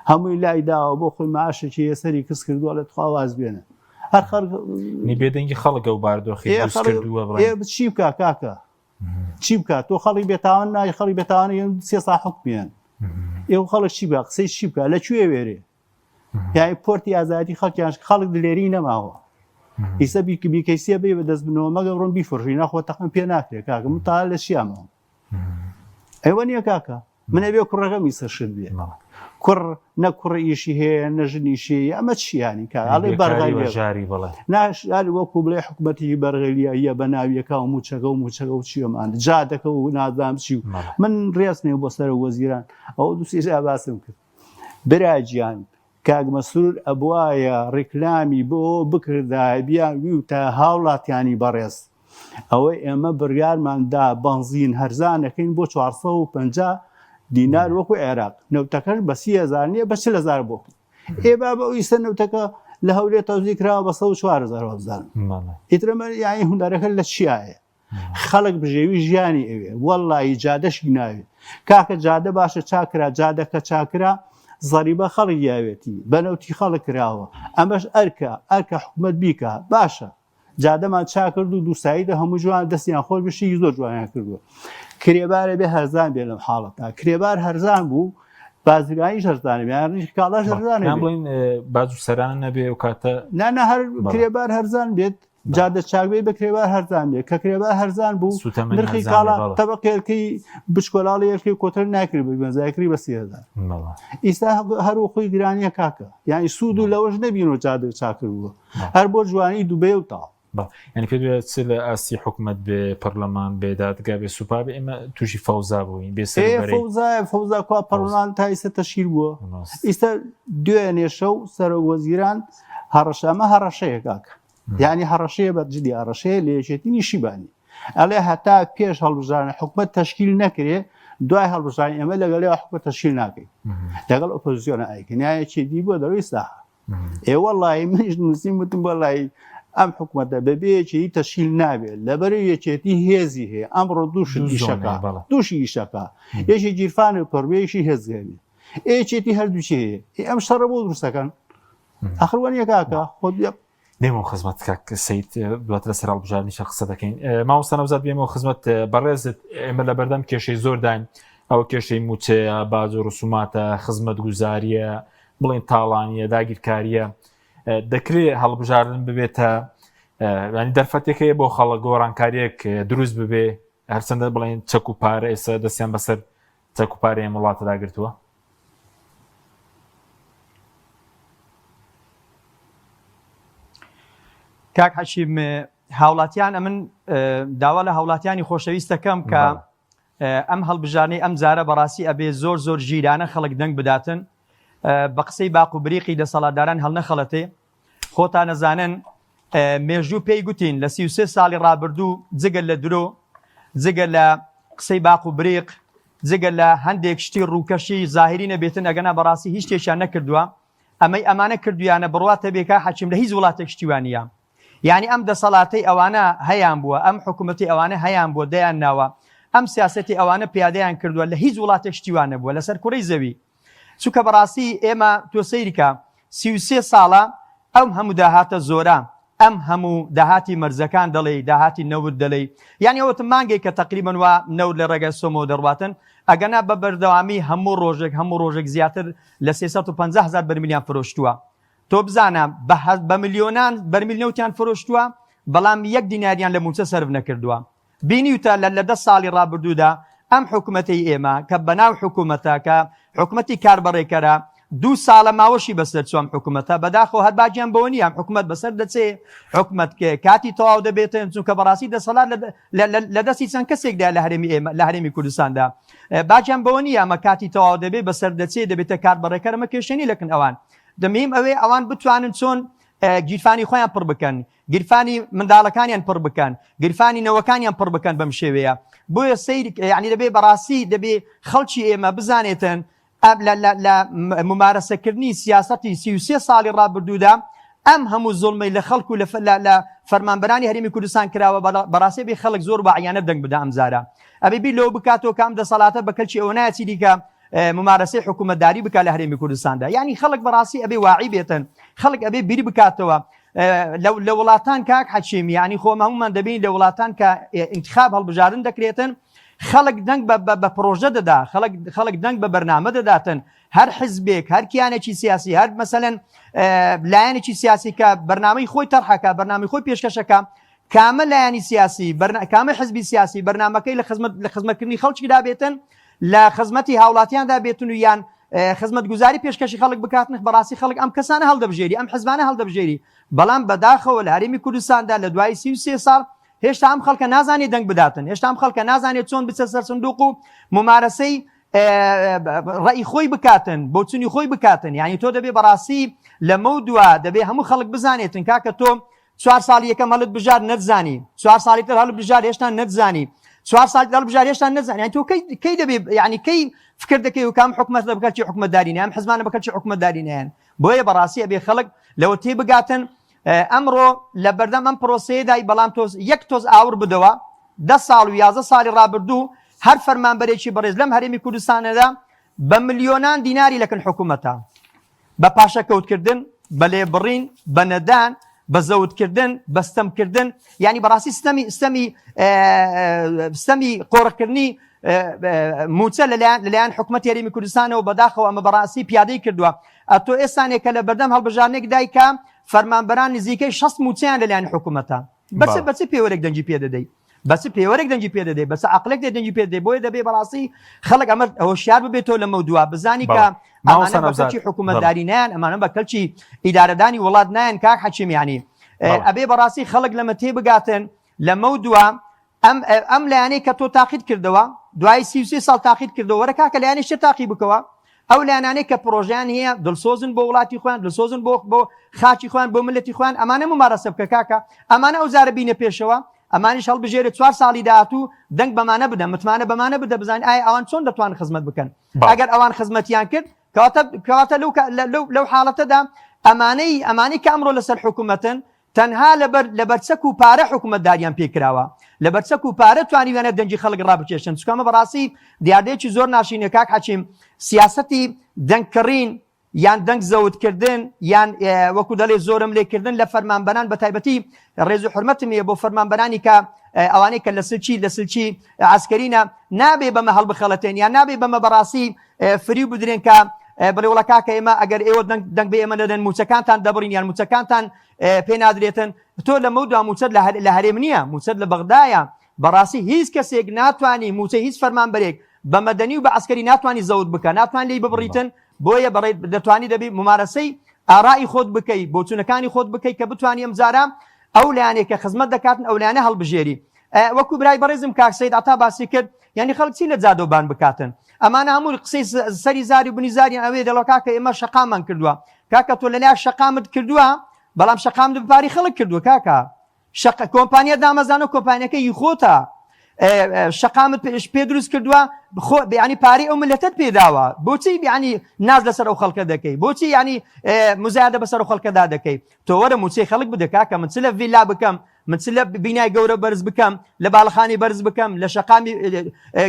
S2: هەمووی لای داوە بۆ خۆی ماشێکی هەیە سەری کز کردووە ئەڵێ تخوا واز بێنە هەر خەڵک
S1: نی بێدەنگی خەڵک ئەو باردۆخی
S2: ئێ
S1: دروست
S2: خەڵک
S1: کردووە
S2: ئێ
S1: بڵێن
S2: چی بکا کاکە چی بکا تۆ خەڵک بێتاوان نای خەڵک بێتاوان یان سێ سا حکمیان ئێ خەڵک چی بکا قسەی چی بکا لە کوێ وێرێ یای پۆرتی ئازادی خەڵکیان خەڵک دلێری نەماوە ئیسە بیک بیکەیسیە بێ بە دەست بنەوە مەگە ڕۆن بیفرۆشی ناخۆ تەقم پێ ناکرێ کاکە من تا لە چیامەوە ئەوە نییە کاکە من ئەبێ کوڕەکەم ئیسە شت بێ کوڕ نە کوڕ ئیشی هەیە نە ژن ئیشی هەیە ئەمە چیانی کاکە ئەڵێ بەرغەلی
S1: ژاری بڵێ
S2: ناشاری وەکو بڵێ حکومەتی بەرغەلیە بە ناویەکە و موچەکە و موچەکە و چیەمان جادەکە و نازام چی و من ڕێز نیە بۆ سەر وەزیران ئەو دوو سێ باسم کرد براگیان کاک مەسرور ئەبوایە ڕیکلامی بۆ بکردایە بیان ویوتایە هاوڵاتیانی بەڕێز ئەوەی ئێمە بڕیارمان دا بەنزین هەرزانەکەین بۆ 450 دینار وەکو عێراق نەوتەکەش بە 30هزار نییە بە 40هزار بۆ ئێ بابە ئەو ئیستا نەوتەکە لە هەولێر تەوزی کراوە بە 104000 وابزانم ئیترمە یانی هونەرەکە لە چیایە خەڵک بژێوی ژیانی ئەوێ وەڵی جادەشی ناوێ کاکە جادە باشە چاکرا جادەکە چاکرا زەریبە خەڵک یاوێتی بەنەوتی خەڵک کراوە ئەمەش ئەرکە ئەرکە حکومت بیکە باشە جادەمان چاکرد و دووسایدە هەموو جوان دەستیان خۆش بشی زۆر جوانیان کردووە کرێبارە بێ هەرزان بێ لەم حاڵەتا کرێبار هەرزان بوو بازرگانیش هەرزانە بێ یان کاڵاش هەرزانە
S1: بڵین باج و سەرانە نەبێ و کاتە
S2: نا نا هەر کرێبار هەرزان بێت جادە چاک بێ بە کرێبار هەرزان بێ کە کرێبار هەرزان بوو نرخی کاڵا تەبقێکەی بچکۆلاڵی یەکەی کۆتر ناکرێت بە بەزایکری بە 3000 ئیستا هەر خۆی گرانیە کاکە یعنی سوود و لەوەش نەبین و جادە چاکرد بووە هەر بۆ جوانی دوبەی و تاڵ.
S1: بەڵێ یانی پێت وایە چ لە ئاستی حکومەت بێ پەرلەمان بێ دادگا بێ سوپا بێ ئێمە تووشی فەوزا بووین بێ سەر و بەرەی
S2: فەوزایە فەوزا کوا پەرلەمان تا ئیستا تەشکیل بووە ئیستا دوێنێ شەو سەرۆک وەزیران هەڕەشە ئەمە هەڕەشەیە کاکە یعنی هەڕەشەیە بە جدی هەڕەشەیە لە یەکێتی نیشیبانی ئەڵێ هەتا پێش هەڵبژاردن حکومەت تەشکیل نەکرێ دوای هەڵبژاردن ئێمە لەگەڵی حکومەت تەشکیل ناکەین لەگەڵ ئۆپۆزیسیۆنە ئایکەن یا یەکێتی بۆ دەروی ساحە ئێ وەڵی منیش نووسیم وتم وەڵی ئەم حکوومەتە بەبێ یەکێتی تەشکیل نابێت لەبەر یەکێتی هێزی هەیە ئەمڕۆ دوو شت ئیشەکە دووشی ئیشەکە یەکی گیرفان و پڕبێکی هێزگەێنێ یەکێتی هەردووکی هەیە ئەم شەڕە بۆ دروستەکەن ئەخر وەنیە کاکە خۆ
S1: دێمەوە خزمەت کاک سید دواتر لەسەر هەڵبژاردنیش قسە دەکەین مامۆستا نەوزاد بێمەوە خزمەت بەڕێزت ئێمە لە بەردەم کێشەی زۆرداین ئەو کێشەی موچەیە باج و ڕسوماتە خزمەت گوزاریە بڵێن تاڵانیە داگیرکاریە دەکرێ هەڵبژاردن ببێتە ینی دەرفەتێک هەیە بۆ خەڵک گۆڕانکاریەک دروست ببێ هەرچەندە بڵێن چەک و پارە ئێستا دەستیان بەسەر چەک و پارەی ئەم وڵاتەدا گرتووە.
S3: کاک حەکیم هاوڵاتیان ئەمن داوا لە هاوڵاتیانی خۆشەویستەکەم کە ئەم هەڵبژانەی ئەم جارە بەڕاستی ئەبێ زۆر زۆر ژیرانە خەڵک دەنگ بداتن بە قسەی باق و بریقی دەسەڵاتداران هەڵنەخەڵەتێ خۆتان ئەزانن مێژوو پێی گوتین لە 33 ساڵی ڕابردوو جگە لە درۆ جگە لە قسەی باق و بریق جگە لە هەندێک شتی ڕووکەشی زاهری نەبێتن ئەگەنا بەڕاستی هیچ شتێکیان نەکردووە ئەمەی ئەمانە کردویانە بڕواتە بێکا حەکیم لە هیچ وڵاتێک شتی وا نییە یعنی ئەم دەسەڵاتەی ئەوانە هەیان بووە ئەم حکوومەتی ئەوانە هەیان بووە دەیان ناوە ئەم سیاسەتی ئەوانە پیادەیان کردووە لە هیچ وڵاتێک شتی وا نەبووە لەسەر کوڕی زەوی چونکە بەڕاستی ئێمە تۆ سەیرکە 33 ساڵە ئەم هەموو داهاتە زۆرە ئەم هەموو داهاتی مەرزەکان دەڵێی داهاتی نەوت دەلێی یانی ئەوەتم مانگێک کە تەقریبەن وا نەوت لە ڕێگای سۆمەوە دەڕواتن ئەگەنا بە بەردەوامی هەموو ڕۆژێک هەموو ڕۆژێک زیاتر لە 350 هەزار بەرمیلیان فرۆشتووە تۆ بزانە بە بە ملیۆنان بەرمیل نەوتیان فرۆشتووە بەڵام یەک دیناریان لە مووچە سەرف نەکردووە بینیوتە لە لە دە ساڵی ڕابردوودا ئەم حکومەتەی ئێمە کە بەناو حکومەتە کە حکومەتی کاربەڕێکەرە دوو ساڵە ماوەشی بەسەر چوو ئەم حکومەتە بەداخەوە هەر باکیان بەوە نییە ئەم حکومەت بەسەر دەچێ حکومەت کاتی تەواو دەبێتن چونکە بەڕاستی دەسەڵات لە دەستی چەند کەسێکدا لە هەرێمی ئێمە لە هەرێمی کوردستاندا باکیان بەوە نییە ئەمە کاتی تەواو دەبێت بەسەر دەچێ دەبێتە کاربەڕێکەر ئەمە کێشەنی لەکن ئەوان دەمیم ئەوێ ئەوان بتوانن چۆن گیرفانی خۆیان پڕ بکەن. گیرفانی منداڵەکانیان پڕ بکەن، گیرفانی نەوەکانیان پڕ بکەن بەم شێوەیە. بۆیە سەیر یانی دەبێ بەڕاستی دەبێ خەڵکی ئێمە بزانێتن ئەم لە لە لە ممارەسەکردنی سیاسەتی 33 ساڵی ڕابردوودا ئەم هەموو زوڵمەی لە خەڵک و لە لە لە فەرمانبەرانی هەرێمی کوردستان کراوە بەڕاستی بێ خەڵک زۆر واعیانە دەنگ بدا ئەمجارە ئەبێ بیر لەوە بکاتەوە کە ئەم دەسەڵاتە بە کەلکی ئەوە نایە چی دیکە ممارەسەی حکوومەتداری بکات لە هەرێمی کوردستاندا یعنی خەڵک بەڕاستی ئەبێ واعی بێتن خەڵک ئەبێ بیر بکاتەوە لە وڵاتان کاک حەکیم یعنی خۆ هەمومان دەبین لە وڵاتان کە انتخاب هەڵبژاردن دەکرێتن خەڵک دەنگ بە پرۆژە دەدا خەڵک خەڵک دەنگ بە بەرنامە دەداتن هەر حزبێک هەر کیانێکی سیاسی هەر مەسەلەن لایەنێکی سیاسی کە بەرنامەی خۆی تەرحەکە بەرنامەی خۆی پێشکەشەکە کامە لایەنی سیاسی کامە حزبی سیاسی بەرنامەکەی لە خزمەت لە خزمەتکردنی خەڵکیدا بێتن لە خزمەتی هاوڵاتیاندا بێتن و یان خزمەتگوزاری پێشکەشی خەڵک بکاتن بەڕاستی خەڵک ئەم کەسانە هەڵدەبژێری ئەم حزبانە هەڵدەبژێری بەڵام بەداخەوە لە هەرێمی کوردستاندا لە دوای 33 ساڵ هێشتا ئەم خەڵکە نازانێت دەنگ بداتن هێشتا ئەم خەڵکە نازانێت چۆن بچە سەر سندوق و ممارەسەی ڕئی خۆی بکاتن بۆچونی خۆی بکاتن یعنی تۆ دەبێ بەڕاستی لەمە دوا دەبێ هەموو خەڵک بزانێتن کاکە تۆ چوار ساڵی یەکەم هەڵت بژار نەتزانی چوار ساڵی تر هەڵت بژار هێشتا نەتزانی چوار ساڵی تر هەڵبژار هێشتا نەتزانی یعنی تۆ کەی کەی دەبێ یعنی کەی فکر دەکەی و کام حکومەت لە بکەلکی حکومەتداری نیان حزمانە بەکەلکی حکومەتداری نیان بۆیە بەڕاستی ئەبێ خەڵک لەوە تێ بگاتن ئەمڕۆ لە بەردەم ئەم پرۆسەیەدای بەڵام تۆز یەک تۆز ئاور بدەوە دە ساڵ و 11 ساڵی ڕابردوو هەر فەرمانبەرێکی بەڕێز لەم هەرێمی کوردستانەدا بە ملیۆنان دیناری لەکن حکوومەتە بە پاشەکەوتکردن، بە لێبڕین، بە نەدان، بە زەوتکردن، بە ستەمکردن، یانی بەڕاستی ستەمی ستەمی ستەمی قۆرخکردنی موچە لەلایەن لەلایەن حکومەتی هەرێمی کوردستانەوە بەداخەوە ئەمە بەڕاستی پیادەی کردووە ئەتۆ ئێستانێکە لە بەردەم هەڵبژاردنێک دایکە فەرمانبەران نزیکەی 60 موچەیان لەلایەن حکومەتە بەچ بەچ پێوەرێک دەنگی پێدەدەی بە چ پێوەرێک دەنگی پێ دەدەی بە چ عەقڵێک دێ دەنگی پێ دەدەی بۆیە دەبێ بەڕاستی خەڵک ئەمە هۆشیار ببێتەوە لەمە دوا بزانی کە ئەمانە بە کەلکی حکوومەتداری نایەن ئەمانە بە کەلکی ئیدارەدانی وڵات نایەن کاک حەکیم یانی ئەبێ بەڕاستی خەڵک لەمە تێ بگاتن لەمە دوا ئەم ئەم لایەنەی کە تۆ تاقیت کردەوە دوای 33 ساڵ تاقیت کردەوە وەرە کاکە لایەنی شتر تاقی بکەوە ئەو لایەنانەی کە پرۆژیان هەیە دڵسۆزن بۆ وڵاتی خۆیان دڵسۆزن بۆ بۆ خاکی خۆیان بۆ ملەتی خۆیان ئەمانە ممارەسە بکە کاکە ئەمانە ئەو جارە بینە پێشەوە ئەمانیش هەڵبژێرە چوار ساڵی داهاتوو دەنگ بەمانە بدە متمانە بەمانە بدە بزانین ئایا ئەوان چۆن دەتوانن خزمەت بکەن ئەگەر ئەوان خزمەتیان کرد کەواتە کەواتە لەو لەو لەو حاڵەتەدا ئەمانەی ئەمانەی کە ئەمڕۆ لەسەر حکوومەتن تەنها لەبەر لەبەر چەک و پارە حکوومەتداریان پێ کراوە لەبەر چەک و پارە توانیویانە دەنگی خەڵک ڕابکێشن چونکە ئەمە بەڕاستی دیاردەیەکی زۆر ناشرینە کاک حەکیم سیاسەتی دەنگ کڕین یان دەنگ زەوت کردن یان وەکو دەڵێ زۆرم لێکردن لە فەرمانبەران بە تایبەتی ڕێز و حرمەتم هەیە بۆ فەرمانبەرانی کە ئەوانەی کە لە سلکی لە سلکی عسکەرینە نابێ بەمە هەڵبخەڵەتێن یان نابێ بەمە بەڕاستی فریو بدرێن کە بڵێ وڵە کاکە ئێمە ئەگەر ئێوە دەنگ دەنگ بە ئێمە نەدەن موچەکانتان دەبڕین یان موچەکانتان پێ نادرێتن تۆ لە مەودا موچەت لە هەرێم نییە موچەت لە بەغدایە بەڕاستی هیچ کەسێک ناتوانانی موچە هیچ فەرمانبەرێک بە مەدەنی و بە عسکەری ناتوانانی زەوت بکە ناتوان لێی ببڕیتن بۆیە بەڕێ دەتوانی دەبی ممارەسەی ئارای خۆت بکەی بۆچوونەکانی خۆت بکەی کە بتوانی ئەم جارە ئەو لایەنێک کە خزمەت دەکاتن ئەو لایەنە هەڵبژێری وەکو برای بەڕێزم کاک سید عەتا باسی کرد یعنی خەڵک چی لە جادۆبان بکاتن ئەمانە هەموو قسەی سەری زاری و بنی زاریان ئەوێ دەڵۆ کاکە ئێمە شەقامان کردووە کاکە تۆ لەلای شەقامت کردووە بەڵام شەقامت بپاری خەڵک کردووە کاکە شەق کۆمپانیا دامەزانە کۆمپانیەکە ی خۆتە شەقامت پێش پێ دروست کردووە خۆ بیانی پارەی ئەو ملەتت پێداوە بۆچی بیانی ناز لەسەر ئەو خەڵکە دەکەی بۆچی ینی مزایدە بەسەر ئەو خەڵکەدا دەکەی تۆ وەرە موچەی خەڵک بدە کاکە من چ لە ڤیلا بکەم من چ لە بینای گەورە بەرز بکەم لە باڵەخانی بەرز بکەم لە شەقامی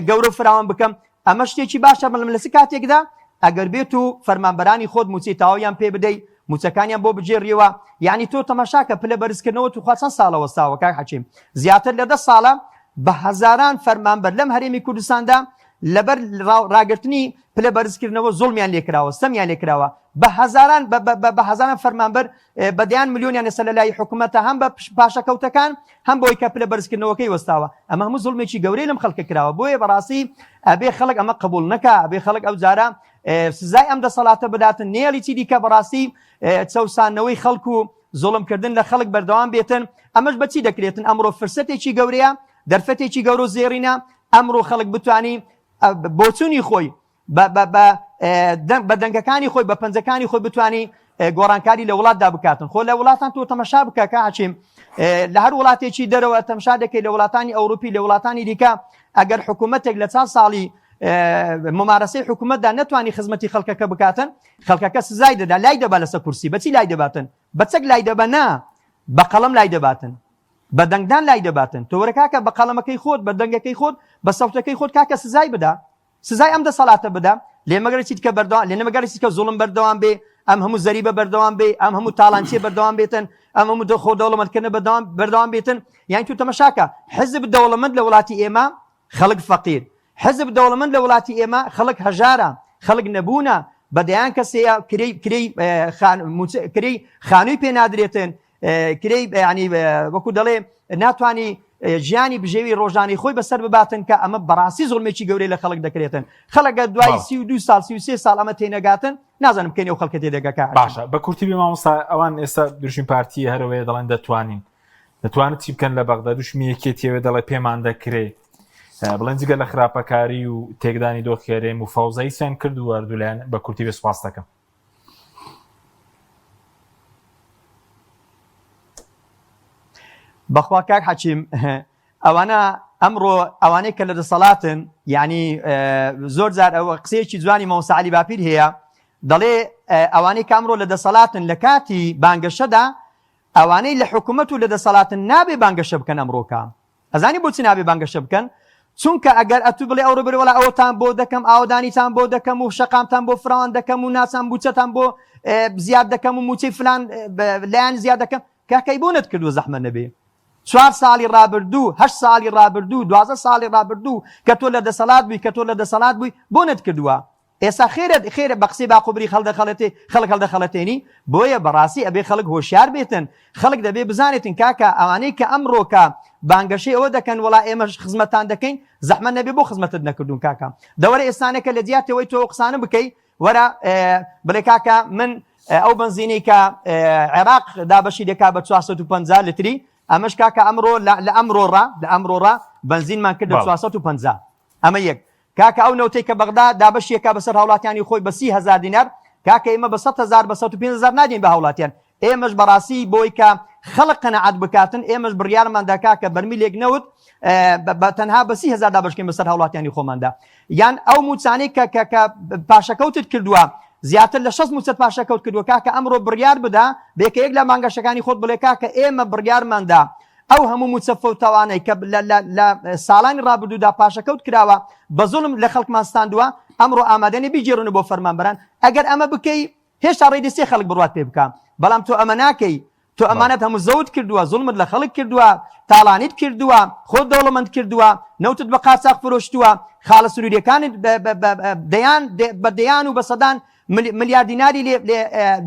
S3: گەورە فراوان بکەم ئەمە شتێکی باشە بەڵام لە چ کاتێکدا ئەگەر بێت و فەرمانبەرانی خۆت موچەی تەواویان پێ بدەی موچەکانیان بۆ بگێڕیەوە یعنی تۆ تەماشاکە پلە بەرزکردنەوە توخوا چەند ساڵە وەستاوە کاک حەکیم زیاتر لە دە ساڵە بە هەزاران فەرمانبەر لەم هەرێمی کوردستاندا لەبەر ڕاگرتنی پلە بەرزکردنەوە زوڵمیان لێکراوە ستەمیان لێکراوە بە هەزاران بە هەزاران فەرمانبەر بە دەیان ملیۆنیان ئێستا لە لای حکومەتە هەم بە پاشەکەوتەکان هەم بۆی کە پلە بەرزکردنەوەکەی وەستاوە ئەمە هەموو زوڵمێکی گەورەی لەم خەڵکە کراوە بۆیە بەڕاستی ئەبێ خەڵک ئەمە قبوڵ نەکا ئەبێ خەڵک ئەو جارە سزای ئەم دەسەڵاتە بداتن نێڵی چی دیکە بەڕاستی چەوسانەوەی خەڵک و زوڵمکردن لە خەڵک بەردەوام بێتن ئەمەش بەچی دەکرێتن ئەمڕۆ فرسەتێکی گەورەیە دەرفەتێکی گەورە و زێڕینە ئەمڕۆ خەڵک بتانی بۆچوونی خۆی بە دەنگەکانی خۆی بە پەنجەکانی خۆی بتانی گۆڕانکاری لە وڵاتدا بکاتن خۆ لە وڵاتان تۆ تەمەشا بکە کە حەکیم لە هەر وڵاتێکی دەرەوە تەمشا دەکەی لە وڵاتانی ئەوروپی لە وڵاتانی دیکە ئەگەر حکوومەتێک لە چند ساڵی ممارەسەی حکوومەتدا نەتوانی خزمەتی خەڵکەکە بکاتن خەڵکەکە سزای دەدا لای دەبا لەسەر کورسی بەچی لای دەباتن بە چەک لای دەبە نا بە قەڵەم لای دەباتن بە دەنگدان لای دەباتن تۆ وەرە کاکە بە قەڵەمەکەی خۆت بە دەنگەکەی خۆت بە سەوتەکەی خۆت کاکە سزای بدە سزای ئەم دەسەڵاتە بدە لێ مەگەرە چیت کە بەردەوام لێ نەمەگەرە چیت کە زوڵم بەردەوام بێ ئەم هەموو زەریبە بەردەوام بێ ئەم هەموو تاڵانچیە بەردەوام بێتن ئەم هەموو دە خۆ دەوڵەمەندکردنە بەردەوام بەردەوام بێتن یان تو تەمەشاکە حزب دەوڵەمەند لە وڵاتی ئێمە خەڵک فەقیر حزب دەوڵەمەند لە وڵاتی ئێمە خەڵک هەژارە خەڵک نەبوونە بە دەیان کەسەیە کرێی کرێی کرێی خانووی پێ نادرێتن کرێی ینی وەکو دەڵێ ناتوانانی ژیانی بژێوی ڕۆژانی خۆی بەسەر بباتن کە ئەمە بەڕاستی زۆڵمێکی گەورەی لە خەڵک دەکرێتن خەڵەکە دوای 32 ساڵ 33 ساڵ ئەمە تێنەگاتن نازانم بکەین ئەو خەڵکە تێدەگەکە
S1: باشە بە کورتی بێ مامۆستا ئەوان ئێستا دروشمی پارتی هەرەوەیە دەڵێن دەتوانین دەتوانن چی بکەن لە بەغدا دوشمی یەکێتیەوە دەڵێ پێمان دەکرێ بڵێن جگە لە خراپەکاری و تێکدانی دۆخی هەرێم و فەوزاییان کرد و هەردوولایەن بە کورتی بێ سوپاس دەکەم.
S3: بەخوا کاک حەکیم ئەوانە ئەمڕۆ ئەوانەی کە لە دەسەڵاتن یعنی زۆر جار ئەوە قسەیەکی جوانی مامۆستا عەلی باپیر هەیە دەڵێ ئەوانەی کە ئەمڕۆ لە دەسەڵاتن لە کاتی بانگەشەدا ئەوانەی لە حکوومەت و لە دەسەڵاتن نابێ بانگەشە بکەن ئەمڕۆکە ئەزانی بۆچی نابێ بانگەشە بکەن؟ چونکە ئەگەر ئەتوو بڵێ ئەوڕۆ بڵێ وەڵا ئەوەتان بۆ دەکەم ئاوەدانیتان بۆ دەکەم و شەقامتان بۆ فراوان دەکەم و ناسان بوچەتان بۆ زیاد دەکەم و موچەی فلان لایەن زیاد دەکەم کاکەی بۆ نەتکردووە زەحمە نەبێ چوار ساڵی ڕابردوو هەشت ساڵی ڕابردوو 12 ساڵی ڕابردوو کە تۆ لە دەسەڵات بووی کە تۆ لە دەسەڵات بووی بۆ نەتکردووە ئێستا خێرە خێرە بە قسەی باقوبریق هەڵدەخەڵەتێ خەڵک هەڵدەخەڵەتێنی بۆیە بەڕاستی ئەبێ خەڵک هۆشیار بێتن خەڵک دەبێ بزانێتن کاکە ئەوانەی کە ئەمڕۆکە بانگەشەی ئەوە دەکەن وەڵا ئێمەش خزمەتان دەکەین زەحمەت نەبێ بۆ خزمەتت نەکردوون کاکە دەوەرە ئێستانەکە لە جیاتەوەی تۆ قسانە بکەی وەرە بڵێ کاکە من ئەو بەنزینەی کە عێراق دابەشی دەکا بە 450 لتری ئەمەش کاکە ئەمڕۆ لە ئەمڕۆڕا لە ئەمڕۆڕا بەنزینمان کردە 450 ئەمە یەک. کاکە ئەو نەوتەی کە بەغدا دابەشی ئەکا بەسەر هاوڵاتیانی خۆی بە 30 هەزار دینار، کاکە ئێمە بە 100 هەزار بە 105 هەزار نادەین بە هاوڵاتیان، ئێمەش بەڕاستی بۆی کە خەڵک قەناعەت بکاتن ئێمەش بڕیارمان دا کاکە بەرمیلێک نەوت بە تەنها بە 30 هەزار دابەشکەین بەسەر هاوڵاتیانی خۆماندا. یان ئەو موچانەی کە کە کە پاشەکەوتت کردووە زیاتر لە 60 موچەت پاشەکەوت کردووە کاکە ئەمڕۆ بڕیار بدە بێکە یەک لە مانگەشەکانی خۆت بڵێ کاکە ئێمە بڕیارمان دا ئەو هەموو مووچە فەوتاوانەی کە لە ساڵانی ڕابردوودا پاشەکەوت کراوە، بە زوڵم لە خەڵکمان ستاندووە، ئەمڕۆ ئامادە نین بیگێڕنەوە بۆ فەرمانبەران، ئەگەر ئەمە بکەی هێشتا ڕێی دەستێ خەڵک بڕوات پێ بکا، بەڵام تۆ ئەمە ناکەی، تۆ ئەمانەت هەموو زەوت کردووە، زوڵمت لە خەڵک کردووە، تاڵانیت کردووە، خۆت دەوڵەمەند کردووە، نەوتت بە قاچاخ فرۆشتووە، خاڵە سنوورییەکانت دەیان بە دەیان و بە سەدان ملیار دیناری لێ لێ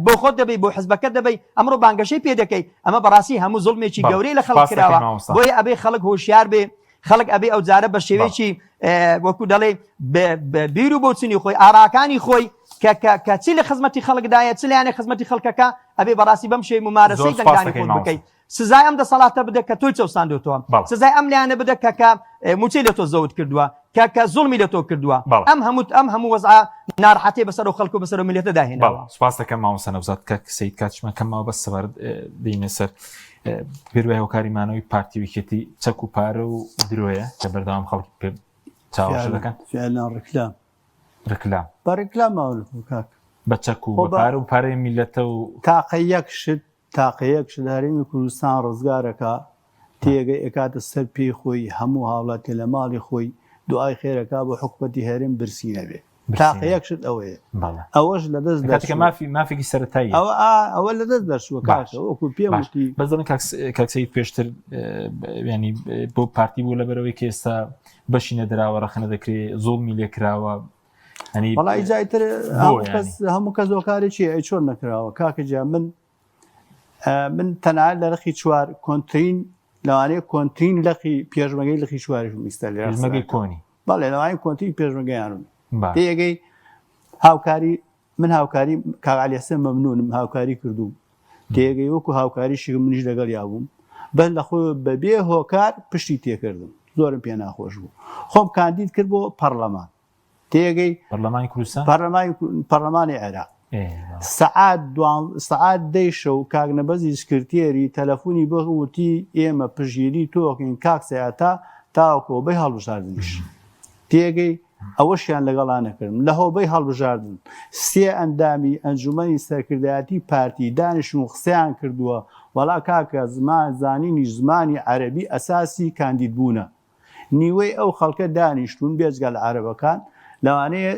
S3: بۆ خۆت دەبەی بۆ حزبەکەت دەبەی ئەمڕۆ بانگەشەی پێ دەکەی ئەمە بەڕاستی هەموو زوڵمێکی گەورەی لە خەڵک کراوە بۆیە ئەبێ خەڵک هۆشیار بێ خەڵک ئەبێ ئەو جارە بە شێوەیەکی وەکو دەڵێ بیر و بۆچونی خۆی ئاراکانی خۆی کە کە کە چی لە خزمەتی خەڵکدایە چ لایەنێک خزمەتی خەڵکەکە ئەبێ بەڕاستی بەم شێوەی مومارەسەی دەنگدانی خۆت بکەی سزای ئەم دەسەڵاتە بدە کە تۆی چەوساندۆتەوە سزای ئەم لایەنە بدە کە کە موچەی لە تۆ زەوت کردووە کە کە زوڵمی لە تۆ کردووە ئەم هەموو ئەم هەموو وەزعە ناڕەحەتیە بەسەر ئەو خەڵک و بەسەر ئەو میللەتەدا هێناوە.
S1: سوپاس دەکەم مامۆستا نەوزاد کاک سەید کاتیشمان کەم ماوە بەس سەبارەت دێینە سەر پێت وایە هۆکاری مانەوەی پارتی و یەکێتی چەک و پارە و درۆیە کە بەردەوام خەڵکی پێ چاوەشە دەکەن؟
S2: فعلا ڕیکلام
S1: ڕیکلام
S2: بە ڕیکلام ماونەتەوە کاک
S1: بە چەک و بە پارە و پارەی میللەتە و
S2: تاقە یەک شت تاقە یەک شت هەرێمی کوردستان ڕزگارەکا تێگەی ئەکاتە سەر پێی خۆی هەموو هاوڵاتی لە ماڵی خۆی دوعای خێرەکا بۆ حکومەتی هەرێم برسی نەبێ تاقە یەک شت ئەوەیە ئەوەش لە دەست
S1: دەرچووە مافی مافێکی سەرەتایی
S2: ئەوە ئەوە لە دەست دەرچووە کاکە وەکو پێم وتی
S1: بەس دەڵێن کاک سەید پێشتر ینی بۆ پارتی بوو لەبەرەوەی کە ئێستا بەشی نەدراوە ڕەخنە دەکرێ زوڵمی لێکراوە
S2: وەڵا ئیجا ئیتر هەموو کەس هۆکارێکی ئەی چۆن نەکراوە کاکە گیان من من تەنها لە لقی چوار کۆنترین لەوانەیە کۆنترین لقی پێشمەگەی لقی چواریش ئیستا لێ
S1: پێشمەگەی کۆنی
S2: بەڵێ لەوانەیە کۆنترین پێشمەگەیان تێگەی هاوکاری من هاوکاری کاک عەلی حسێن مەمنونم هاوکاری کردووم تێگەی وەکو هاوکاریشی منیش لەگەڵیا بووم بەس لە خۆی بەبێ هۆکار پشتی تێکردم زۆرم پێ ناخۆش بوو خۆم کاندید کرد بۆ پەرلەمان تێگەی
S1: پەرلەمانی کوردستان
S2: پەرلەمانی پەرلەمانی عێراق. سەعات دوان سەعات دەی شەو کاک نەبەزی سکرتێری تەلەفونی بۆ وتی ئێمە پشتگیری تۆکەین کاک سەیاتا تاوەکو هۆبەی هەڵبژاردنیش تێگەی ئەوەشیان لەگەڵا نەکردم لە هۆبەی هەڵبژاردن سێ ئەندامی ئەنجومەنی سەرکردایەتی پارتی دانیشتن و قسەیان کردووە وەڵا کاکە زمان زانینی زمانی عەرەبی ئەساسی کاندید بوونە نیوەی ئەو خەڵکە دانیشتوون بێجگە لە عەرەبەکان لەوانەیە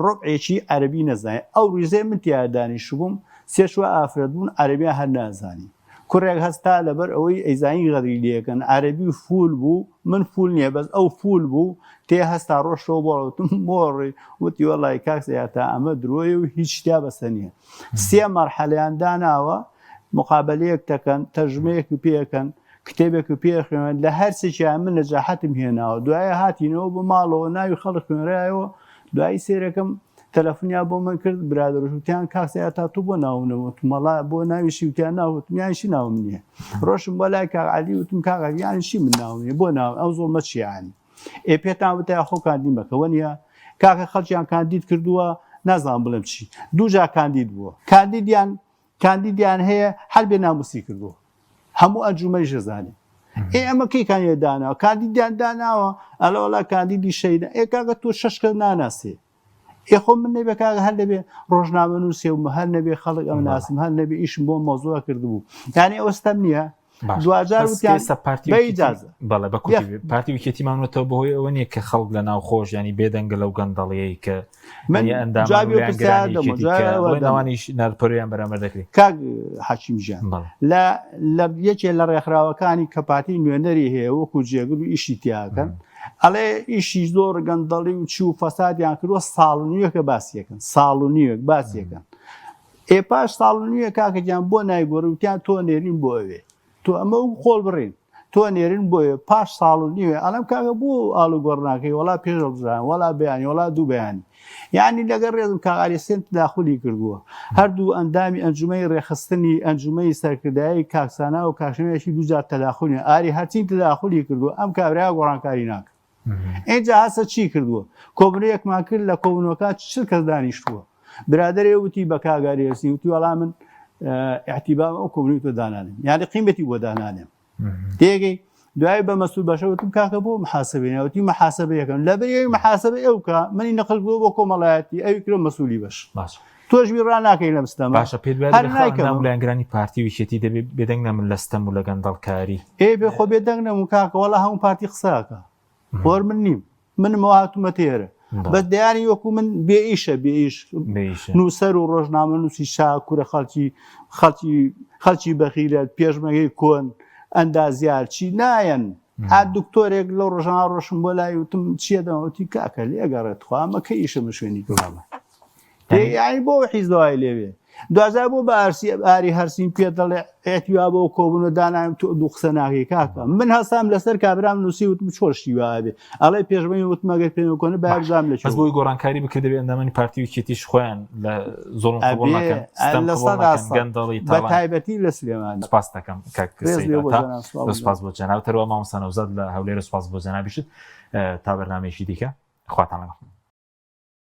S2: ڕوبعێکی عەرەبی نەزانێ ئەو ڕیزەی من تیا دانیشتبووم سێ چوار ئافرەت بوون عەرەبیان هەر نازانی کوڕێک هەستا لەبەر ئەوەی ئەیزانی غەدری لێکەن عەرەبی فول بوو من فول نییە بەس ئەو فول بوو تێ هەستا ڕۆشتەوە بۆ وتم بۆ ڕێ وتی وەڵی کاک سەیاتا ئەمە درۆیە و هیچ تیا بەسە نییە سێ مەرحەلەیان داناوە مقابلەیەک دەکەن تەرجمەیەک پێکەن کتێبێک پێ خوێن لە هەرسێکیان من نەجاحەتم هێناوە دوایە هاتینەوە بۆ ماڵەوە ناوی خەڵک خوێنرایەوە دوایی سێرەکەم تەلەفونیان بۆ من کرد برادەرش وتیان کاک سەیا تا تو بۆ ناوم نەوتم وەڵا بۆ ناوی شی وتیان ناوتم یان چی ناوم نییە ڕۆشم بۆ لای کاک عەلی وتم کاک عەلی یان چی من ناوم نییە بۆ ناوم ئەو زوڵمە چییە یانی ئێ پێتان وتایە خۆ کاندید مەکە وەنیە کاکە خەڵکیان کاندید کردووە نازانم بڵێم چی دووجا کاندید بووە کاندیدیان کاندیدیان هەیە هەر بێ ناموسی کردووە هەموو ئەنجومەنیش دەزانێ ئێ ئەمە کەی کاندید داناوە کاندیدیان داناوە ئەلە وەڵا کاندیدی شەیدە ئێ کاکە تۆ شەش کەس ناناسێ ئێ خۆ من نەبێ کاکە هەر دەبێ ڕۆژنامە نووسێ و هەر نەبێ خەڵک ئەم ناسم هەر نەبێ ئیشم بۆ مەوزوع کردبوو یعنی ئەوە ستەم نییە
S1: باش
S2: دواجار
S1: بەس
S2: وتیان
S1: ئێستا پارتی
S2: بە
S1: و یەکێتی
S2: ئیجازە
S1: بەڵێ بە
S2: یەخ
S1: کورتی بێ پارتی و یەکێتی ماونەتەوە بەهۆی ئەوە نییە کە خەڵک لە ناو خۆش ینی بێدەنگە لەو گەندەڵیەی کە
S2: من
S1: یعنی ئەندامان و
S2: جوابی ئەو پرسیارە
S1: لایەنگرانی
S2: دەمەوە
S1: یەکێتی
S2: جوابی
S1: کە
S2: ئەوە
S1: بڵێن
S2: دەمەوە
S1: ئەوانیش نادپەروەریان بەرامبەر دەکرێت
S2: کاک حەکیم گیان
S1: بەڵێ
S2: لە لە یەکێ لە ڕێکخراوەکانی کە پارتی نوێنەری هەیە وەکو جێگر و ئیشی تیاکەن ئەڵێ ئیشی زۆر گەندەڵی و چی و فەسادیان کردووە ساڵ و نیوێکە باسیەکەن ساڵ و نیوێک باسیەکەن ئێ پاش ساڵ و نیوێک کاکە گیان بۆ نایگۆڕی وتیان تۆ نێرین بۆ ئەوێ تۆ ئەمە وەکو خۆڵ بڕین تۆ نێرن بۆیە پاش ساڵ و نیوێ ئەڵێم کاکە بۆ ئاڵوگۆڕ ناکەی وەڵا پێش هەڵبژاردن وەڵا بەیانی وەڵا دوو بەیانی یعنی لەگەڵ ڕێزم کاک عەلی حسێن تداخلی کردووە هەردوو ئەندامی ئەنجومەی ڕێکخستنی ئەنجومەی سەرکردایی کاک سانا و کاک شەمێشی دووجار تەداخلی ئاری هەرچی تداخلی کردووە ئەم کابرا گۆڕانکاری ناکە ئینجا هەسە چی کردووە کۆبنەیەکمان کرد لە کۆبنەوەکە چل کەس دانیشتووە برادەرێ وتی بە کاک ئاریەسی وتی وەڵا من احتیبام ئەو کۆبنەوەی تۆ دانانێم یعنی قیمەتی بۆ دانانێم تێگەی دوای بە مەسول باشە وتم کاکە بۆ محاسبەی وتی محاسبە یەکەم لەبەر ئەوی محاسبە ئەو کە منی نەقل بووە بۆ کۆمەڵایەتی ئەوی کرۆ مەسولی بەش
S1: باش
S2: تۆش بیر ڕا ناکەی لەم ستەمە
S1: باشە پێت وایە
S2: هەر
S1: دەبێ
S2: نایکەم.
S1: ئەندام و لایەنگرانی پارتی و یەکێتی دەبێ بێدەنگ نەمن لە ستەم و لە گەندەڵکاری
S2: ئێ بێ خۆ بێدەنگ نەبوو کاکە وەڵا هەموو پارتی قسەکە خۆر من نیم منم هاتوومە تێرە بەس دەیانی وەکو من بێ ئیشە بێ ئیش
S1: بێ ئیشە.
S2: نووسەر و ڕۆژنامە نووسی شا کورە خەڵکی خەڵکی خەڵکی بەخیرەت پێشمەگەی کۆن ئەندازیار چی نایەن هات دکتۆرێک لەو ڕۆژانە ڕۆشم بۆ لای وتم چییە دەمە وتی کاکە لێگەڕێت خوا ئەمە کە ئیشە من شوێنی گەڕامە یعنی بۆ حیزبەوای لێوێ دوجار بۆ بە ئارسی ئاری هەرسین پێ دەڵێ ئەتیوا بۆ کۆبوون دانایم تۆ دوو قسە ناکەی کاکە من هەستام لەسەر کابرام نووسی وتم چۆن شتی وابێ ئەڵێ پێشمەی وتم ئەگەر پێ کۆنە بابزانام لە
S1: بەس بۆی گۆڕانکاری بکرد دەبێ ئەندامانی پارتی و یەکێتیش خۆیان لە زوڵم قبوڵ
S2: ئەبێ
S1: نەکەن ستەم
S2: لە
S1: قبوڵ
S2: سەدا
S1: نەکەن
S2: سەد
S1: گەندەڵی
S2: بە
S1: تاڵان
S2: تایبەتی لە سلێمانی
S1: سپاس دەکەم کاک
S2: ڕێز
S1: سەید
S2: لێ بۆ
S1: عەتا
S2: جەناب سڵاو
S1: سپاس بۆ جەنابت هەروەها مامۆستا نەوزاد لە هەولێر سپاس بۆ جەنابیشت تا بەرنامەیەکی دیکە خواتان لەگەڵ.